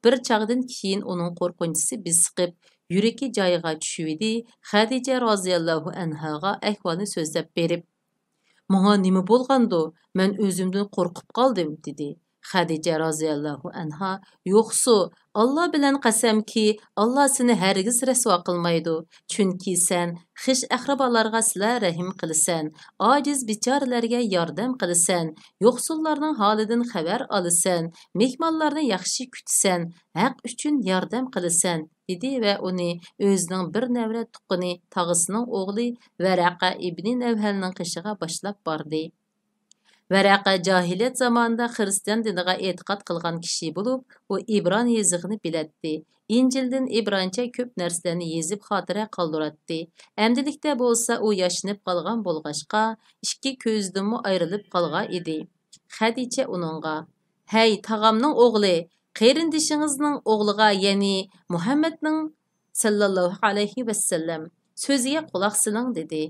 بىر چاغدىن كېيىن ئۇنىڭ قورقۇنچىسى بېسىقىپ، يۈرىكى جايىغا چۈشۈۋىدى. خەدىچە رازىياللاھۇ ئەنھاغا ئەھۋالنى سۆزلەپ بېرىپ، «ماڭا نېمە بولغاندۇ؟ مەن ئۆزۈمدىن قورقۇپ قالدىم» دېدى. خەدىچە رازىياللاھۇ ئەنھا، «يوقسۇ، ئاللا بىلەن قەسەمكى، ئاللا سېنى ھەرگىز رەسۋا قىلمايدۇ. چۈنكى سەن خىش ئەقرىبالارغا سىلە رەھىم قىلىسەن، ئاجىز بىچارىلەرگە ياردەم قىلىسەن، يوقسۇللارنىڭ ھالىدىن خەۋەر ئالىسەن، مېھمانلارنى ياخشى كۈتىسەن، ھەق ئۈچۈن ياردەم قىلىسەن» دېدى ۋە ئۇنى ئۆزىنىڭ بىر نەۋرە تۇغقىنى، تاغىسىنىڭ ئوغلى ۋەرەقە ئىبنى نەۋھەلنىڭ قېشىغا باشلاپ باردى. ۋەرەقە جاھىلىيەت زامانىدا خىرىستىيان دىنىغا ئېتىقاد قىلغان كىشى بولۇپ، ئۇ ئىبرانى يېزىقىنى بىلەتتى. ئىنجىلدىن ئىبرانچە كۆپ نەرسىلەرنى يېزىپ خاتىرە قالدۇراتتى. ئەمدىلىكتە بولسا ئۇ ياشىنىپ قالغان بولغاچقا، ئىككى كۆزىدىنمۇ ئايرىلىپ قالغان ئىدى. خەدىچە ئۇنىڭغا، «ھەي، تاغامنىڭ ئوغلى، قېرىندىشىڭىزنىڭ ئوغلىغا، يەنى مۇھەممەدنىڭ سەللەللاھۇ ئەلەيھى ۋەسەللەم سۆزىگە قۇلاق سېلىڭ» دېدى.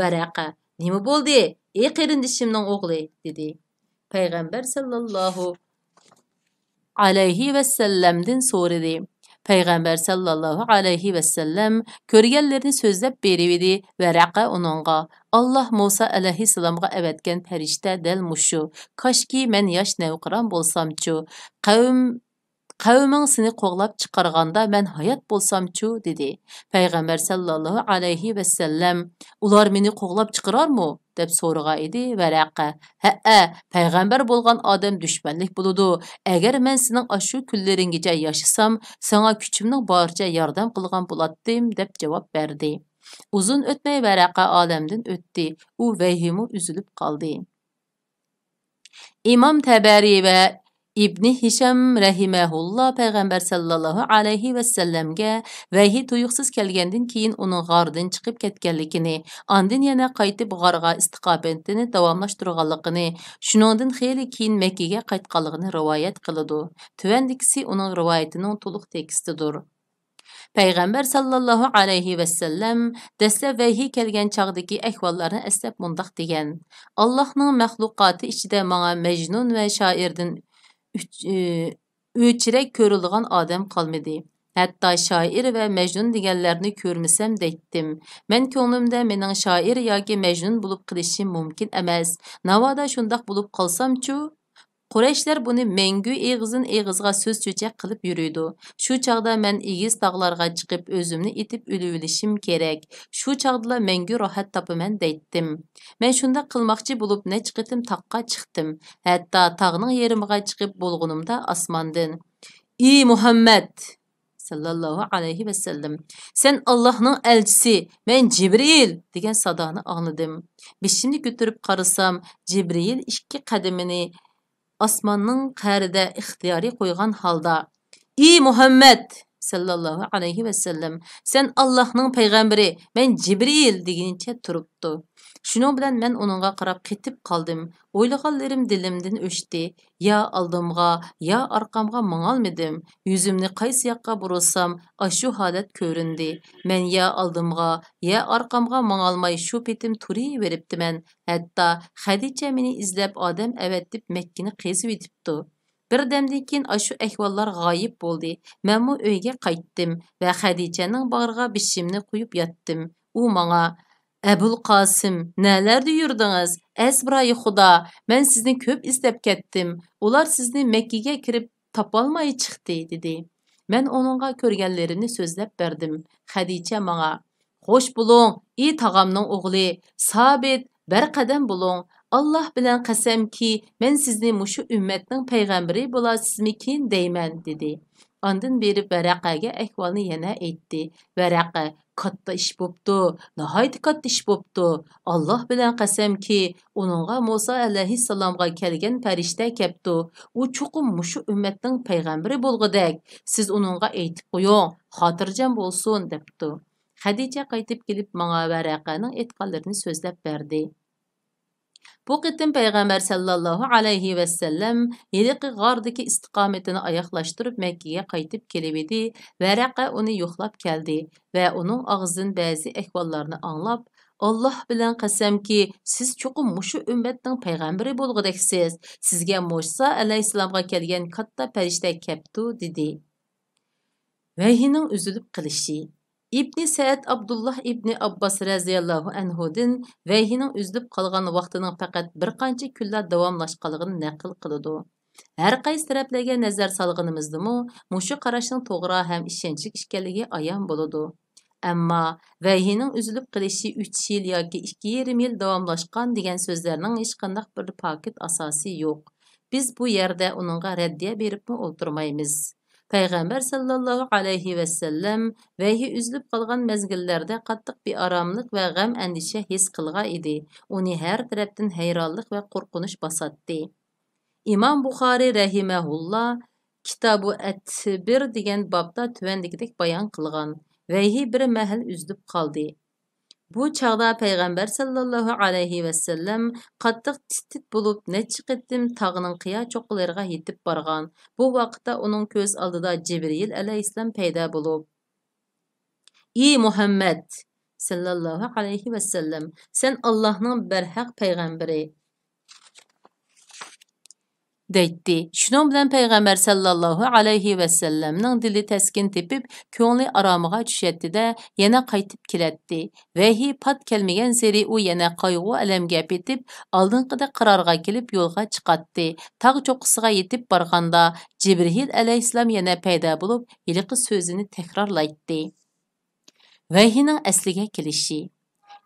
ۋەرەقە، «نېمە بولدى، ئى قېرىندىشىمنىڭ ئوغلى؟» دېدى. پەيغەمبەر سەللەللاھۇ ئەلەيھى ۋەسەللەمدىن سورىدى. پەيغەمبەر سەللەللاھۇ ئەلەيھى ۋەسەللەم كۆرگەنلىرىنى سۆزلەپ بېرىۋىدى. ۋەرەقە ئۇنىڭغا، «ئاللا مۇسا ئەلەيھىسسالامغا ئەۋەتكەن پەرىشتە دەل مۇشۇ. كاشكى مەن ياش نەۋقىران بولسامچۇ؟ قەۋم، قەۋمىڭ سېنى قوغلاپ چىقارغاندا مەن ھايات بولسامچۇ؟» دېدى. پەيغەمبەر سەللەللاھۇ ئەلەيھى ۋەسەللەم، «ئۇلار مېنى قوغلاپ چىقىرارمۇ؟» دەپ سورىغان ئىدى. ۋەرەقە، «ھەئە، پەيغەمبەر بولغان ئادەم دۈشمەنلىك بولىدۇ. ئەگەر مەن سېنىڭ ئاشۇ كۈنلىرىڭگىچە ياشىسام، ساڭا كۈچۈمنىڭ بارىچە ياردەم قىلغان بولاتتىم» دەپ جاۋاب بەردى. ئۇزۇن ئۆتمەي ۋەرەقە ئالەمدىن ئۆتتى. ئۇ ۋەھىمۇ ئۈزۈلۈپ قالدى. ئىمام تەبەرى ۋە ئىبنى ھىشام رەھىمەھۇللا پەيغەمبەر سەللەللاھۇ ئەلەيھى ۋەسەللەمگە ۋەھىي تۇيۇقسىز كەلگەندىن كېيىن ئۇنىڭ غاردىن چىقىپ كەتكەنلىكىنى، ئاندىن يەنە قايتىپ غارغا ئىستىقامىتىنى داۋاملاشتۇرغانلىقىنى، شۇنىڭدىن خېلى كېيىن مەككىگە قايتقانلىقىنى رىۋايەت قىلىدۇ. تۆۋەندىكىسى ئۇنىڭ رىۋايىتىنىڭ تولۇق تېكىستىدۇر. پەيغەمبەر ساللاللاھۇ ئەلەيھى ۋەسەللەم دەسلەپ ۋەھىي كەلگەن چاغدىكى ئەھۋاللارنى ئەسلەپ مۇنداق دېگەن: «ئاللاھنىڭ مەخلۇقاتى ئىچىدە ماڭا مەجنۇن ۋە شائىردىن ئۈچ-، ئۆچرەك كۆرۈلىدىغان ئادەم قالمىدى. ھەتتا شائىر ۋە مەجنۇن دېگەنلەرنى كۆرمىسەم دەيتتىم. مەن كۆڭلۈمدە مېنىڭ شائىر ياكى مەجنۇن بولۇپ قېلىشىم مۇمكىن ئەمەس. ناۋادا شۇنداق بولۇپ قالسامچۇ؟» قۇرەيشلەر بۇنى مەڭگۈ ئېغىزدىن ئېغىزغا سۆز چۆچەك قىلىپ يۈرىدۇ. شۇ چاغدا مەن ئېگىز تاغلارغا چىقىپ ئۆزۈمنى ئېتىپ ئۆلۈۋېلىشىم كېرەك. شۇ چاغدىلا مەڭگۈ راھەت تاپىمەن دەيتتىم. مەن شۇنداق قىلماقچى بولۇپ نەچچە قېتىم تاغقا چىقتىم. ھەتتا تاغنىڭ يېرىمىغا چىقىپ بولغىنىمدا ئاسماندىن، «ئى مۇھەممەد!» ساللاللاھۇ ئەلەيھى ۋەسەللەم، «سەن ئاللاھنىڭ ئەلچىسى، مەن جىبرىئىل!» دېگەن سادانى ئاڭلىدىم. بېشىمنى كۆتۈرۈپ قارىسام، جىبرىئىل ئىككى قەدىمىنى ئاسماننىڭ قەرىدە ئىختىيارىي قويغان ھالدا، «ئى مۇھەممەد! ساللاللاھۇ ئەلەيھى ۋەسەللەم، سەن ئاللاھنىڭ پەيغەمبىرى، مەن جىبرىئىل!» دېگىنىچە تۇرۇپتۇ. شۇنىڭ بىلەن مەن ئۇنىڭغا قاراپ قېتىپ قالدىم. ئويلىغانلىرىم دىلىمدىن ئۆچتى. يا ئالدىمغا، يا ئارقامغا ماڭالمىدىم. يۈزۈمنى قايسى ياققا بۇرۇسام، ئاشۇ ھالەت كۆرۈندى. مەن يا ئالدىمغا، يا ئارقامغا ماڭالماي شۇ پېتىم تۇرۇۋېرىپتىمەن. ھەتتا خەدىچە مېنى ئىزدەپ ئادەم ئەۋەتىپ مەككىنى قېزىۋېتىپتۇ. بىردەمدىن كېيىن ئاشۇ ئەھۋاللار غايىب بولدى. مەنمۇ ئۆيگە قايتتىم ۋە خەدىچەنىڭ باغرىغا بېشىمنى قويۇپ ياتتىم. ئۇ ماڭا، «ئەبۇل قاسىم، نەلەردە يۈردىڭىز؟ ئەزبىرايى خۇدا، مەن سىزنى كۆپ ئىزدەپ كەتتىم. ئۇلار سىزنى مەككىگە كىرىپ تاپالماي چىقتى» دېدى. مەن ئۇنىڭغا كۆرگەنلىرىمنى سۆزلەپ بەردىم. خەدىچە ماڭا، «خوش بولۇڭ، ئى تاغامنىڭ ئوغلى، سابىت، بەرقەدەم بولۇڭ. ئاللاھ بىلەن قەسەمكى، مەن سىزنى مۇشۇ ئۈممەتنىڭ پەيغەمبىرى بولارسىزمىكىن دەيمەن» دېدى. ئاندىن بېرىپ ۋەرەقەگە ئەھۋالنى يەنە ئېيتتى. ۋەرەقە، «كاتتا ئىش بوپتۇ، ناھايىتى كاتتا ئىش بوپتۇ. ئاللاھ بىلەن قەسەمكى، ئۇنىڭغا مۇسا ئەلەيھىسسالامغا كەلگەن پەرىشتە كەپتۇ. ئۇ چوقۇم مۇشۇ ئۈممەتنىڭ پەيغەمبىرى بولغۇدەك. سىز ئۇنىڭغا ئېيتىپ قويۇڭ، خاتىرجەم بولسۇن» دەپتۇ. خەدىچە قايتىپ كېلىپ ماڭا ۋەرەقەنىڭ ئېيتقانلىرىنى سۆزلەپ بەردى. بۇ قېتىم پەيغەمبەر سەللەللاھۇ ئەلەيھى ۋەسەللەم ھېلىقى غاردىكى ئىستىقامىتىنى ئاياغلاشتۇرۇپ مەككىگە قايتىپ كېلىۋىدى. ۋەرەقە ئۇنى يوقلاپ كەلدى ۋە ئۇنىڭ ئاغزىدىن بەزى ئەھۋاللارنى ئاڭلاپ، «ئاللاھ بىلەن قەسەمكى، سىز چوقۇم مۇشۇ ئۈممەتنىڭ پەيغەمبىرى بولغۇدەكسىز. سىزگە مۇسا ئەلەيھىسسالامغا كەلگەن كاتتا پەرىشتە كەپتۇ» دېدى. ۋەھىينىڭ ئۈزۈلۈپ قېلىشى. ئىبنى سەئەد ئابدۇللاھ ئىبنى ئابباس رەزىياللاھۇ ئەنھۇدىن ۋەھىينىڭ ئۈزۈلۈپ قالغان ۋاقتىنىڭ پەقەت بىر قانچە كۈنلا داۋاملاشقانلىقىنى نەقىل قىلىدۇ. ھەر قايسى تەرەپلەرگە نەزەر سالغىنىمىزدىمۇ، مۇشۇ قاراشنىڭ توغرا ھەم ئىشەنچلىك ئىكەنلىكى ئايان بولىدۇ. ئەمما ۋەھىينىڭ ئۈزۈلۈپ قېلىشى ئۈچ يىل ياكى ئىككى يېرىم يىل داۋاملاشقان دېگەن سۆزلەرنىڭ ھېچقانداق بىر پاكىت ئاساسى يوق. بىز بۇ يەردە ئۇنىڭغا رەددىيە بېرىپمۇ ئولتۇرمايمىز. پەيغەمبەر سەللەللاھۇ ئەلەيھى ۋەسەللەم ۋەھىي ئۈزۈلۈپ قالغان مەزگىللەردە قاتتىق بىئاراملىق ۋە غەم-ئەندىشە ھېس قىلغان ئىدى. ئۇنى ھەر تەرەپتىن ھەيرانلىق ۋە قورقۇنچ باساتتى. ئىمام بۇخارىي رەھىمەھۇللا كىتابۇ ئەتتەدبىر دېگەن بابتا تۆۋەندىكىدەك بايان قىلغان، ۋەھىي بىر مەھەل ئۈزۈلۈپ قالدى. بۇ چاغدا پەيغەمبەر سەللەللاھۇ ئەلەيھى ۋەسەللەم قاتتىق تىت-تىت بولۇپ، نەچچە قېتىم تاغنىڭ قىيا چوققىلىرىغا يېتىپ بارغان. بۇ ۋاقىتتا ئۇنىڭ كۆز ئالدىدا جىبرىئىل ئەلەيھىسسالام پەيدا بولۇپ، «ئى مۇھەممەد سەللەللاھۇ ئەلەيھى ۋەسەللەم، سەن ئاللاھنىڭ بەرھەق پەيغەمبىرى» دەيتتى. شۇنىڭ بىلەن پەيغەمبەر سەللەللاھۇ ئەلەيھى ۋەسەللەمنىڭ دىلى تەسكىن تېپىپ، كۆڭلى ئارامىغا چۈشەتتى-دە، يەنە قايتىپ كېلەتتى. ۋەھىي پات كەلمىگەنسېرى ئۇ يەنە قايغۇ-ئەلەمگە پېتىپ، ئالدىنقىدەك قارارغا كېلىپ يولغا چىقاتتى. تاغ چوققىسىغا يېتىپ بارغاندا، جىبرىئىل ئەلەيھىسسالام يەنە پەيدا بولۇپ، ھېلىقى سۆزىنى تەكرارلايتتى. ۋەھىينىڭ ئەسلىگە كېلىشى.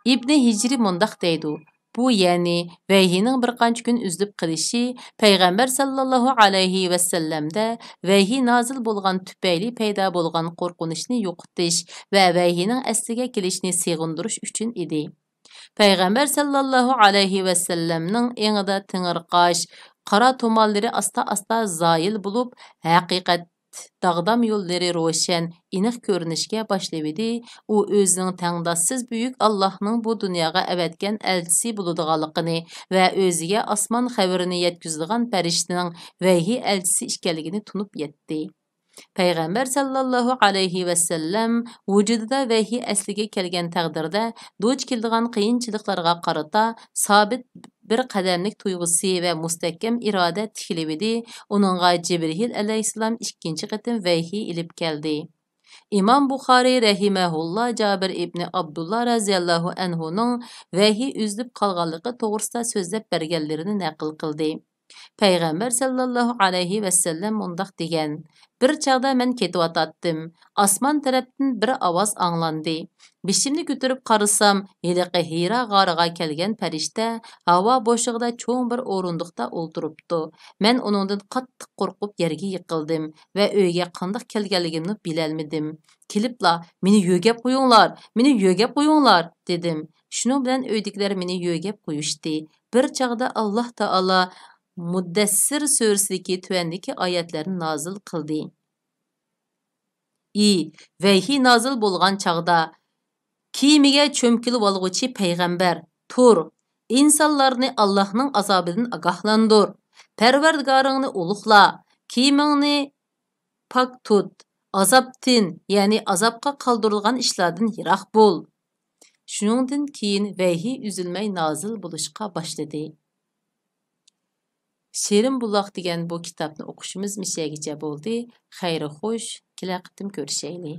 ئىبنى ھىجرى مۇنداق دەيدۇ، بۇ، يەنى ۋەھىينىڭ بىر قانچە كۈن ئۈزۈلۈپ قېلىشى پەيغەمبەر سەللەللاھۇ ئەلەيھى ۋەسەللەمدە ۋەھىي نازىل بولغان تۈپەيلى پەيدا بولغان قورقۇنچنى يوقىتىش ۋە ۋەھىينىڭ ئەسلىگە كېلىشىنى سېغىندۇرۇش ئۈچۈن ئىدى. پەيغەمبەر سەللەللاھۇ ئەلەيھى ۋەسەللەمنىڭ ئېڭىدا تېڭىرقاش، قارا تۇمانلىرى ئاستا-ئاستا زايىل بولۇپ، ھەقىقەت داغدام يوللىرى روشەن، ئېنىق كۆرۈنۈشكە باشلىۋىدى. ئۇ ئۆزىنىڭ تەڭداشسىز بۈيۈك ئاللاھنىڭ بۇ دۇنياغا ئەۋەتكەن ئەلچىسى بولىدىغانلىقىنى ۋە ئۆزىگە ئاسمان خەۋىرىنى يەتكۈزىدىغان پەرىشتىنىڭ ۋەھىي ئەلچىسى ئىكەنلىكىنى تونۇپ يەتتى. پەيغەمبەر سەللەللاھۇ ئەلەيھى ۋەسەللەم ۋۇجۇدىدا ۋەھىي ئەسلىگە كەلگەن تەقدىردە دۇچ كېلىدىغان قىيىنچىلىقلارغا قارىتا سابىت بىر قەدەملىك تۇيغۇسى ۋە مۇستەھكەم ئىرادە تىكلىۋىدى، ئۇنىڭغا جىبرىئىل ئەلەيھىسسالام ئىككىنچى قېتىم ۋەھىي ئېلىپ كەلدى. ئىمام بۇخارىي رەھىمەھۇللا جابىر ئىبنى ئابدۇللا رەزىياللاھۇ ئەنھۇنىڭ ۋەھىي ئۈزۈلۈپ قالغانلىقى توغرىسىدا سۆزلەپ بەرگەنلىرىنى نەقىل قىلدى. پەيغەمبەر سەللەللاھۇ ئەلەيھى ۋەسەللەم مۇنداق دېگەن، بىر چاغدا مەن كېتىۋاتاتتىم. ئاسمان تەرەپتىن بىر ئاۋاز ئاڭلاندى. بېشىمنى كۆتۈرۈپ قارىسام، ھېلىقى ھىرا غارىغا كەلگەن پەرىشتە ھاۋا بوشلۇقىدا چوڭ بىر ئورۇندۇقتا ئولتۇرۇپتۇ. مەن ئۇنىڭدىن قاتتىق قورقۇپ يەرگە يىقىلدىم ۋە ئۆيگە قانداق كەلگەنلىكىمنى بىلەلمىدىم. كېلىپلا، «مېنى يۆگەپ قويۇڭلار، مېنى يۆگەپ قويۇڭلار» دېدىم. شۇنىڭ بىلەن ئۆيدىكىلەر مېنى يۆگەپ قويۇشتى. بىر چاغدا ئاللاھ تائالا مۇددەسسىر سۈرىسىدىكى تۆۋەندىكى ئايەتلەرنى نازىل قىلدى. ئى، ۋەھىي نازىل بولغان چاغدا، كىيىمىگە چۆمكىلىۋالغۇچى پەيغەمبەر، تۇر، ئىنسانلارنى ئاللاھنىڭ ئازابىدىن ئاگاھلاندۇر، پەرۋەردىگارىڭنى ئۇلۇغلا، كىيىمىڭنى پاك تۇت، ئازابتىن، يەنى ئازابقا قالدۇرۇلغان ئىشلاردىن يىراق بول. شۇنىڭدىن كېيىن ۋەھىي ئۈزۈلمەي نازىل بولۇشقا باشلىدى. شېرىن بۇلاق دېگەن بۇ كىتابنى ئوقۇشىمىز مىشەگىچە بولدى. خەير خوش، كېلەر قېتىم كۆرۈشەيلى.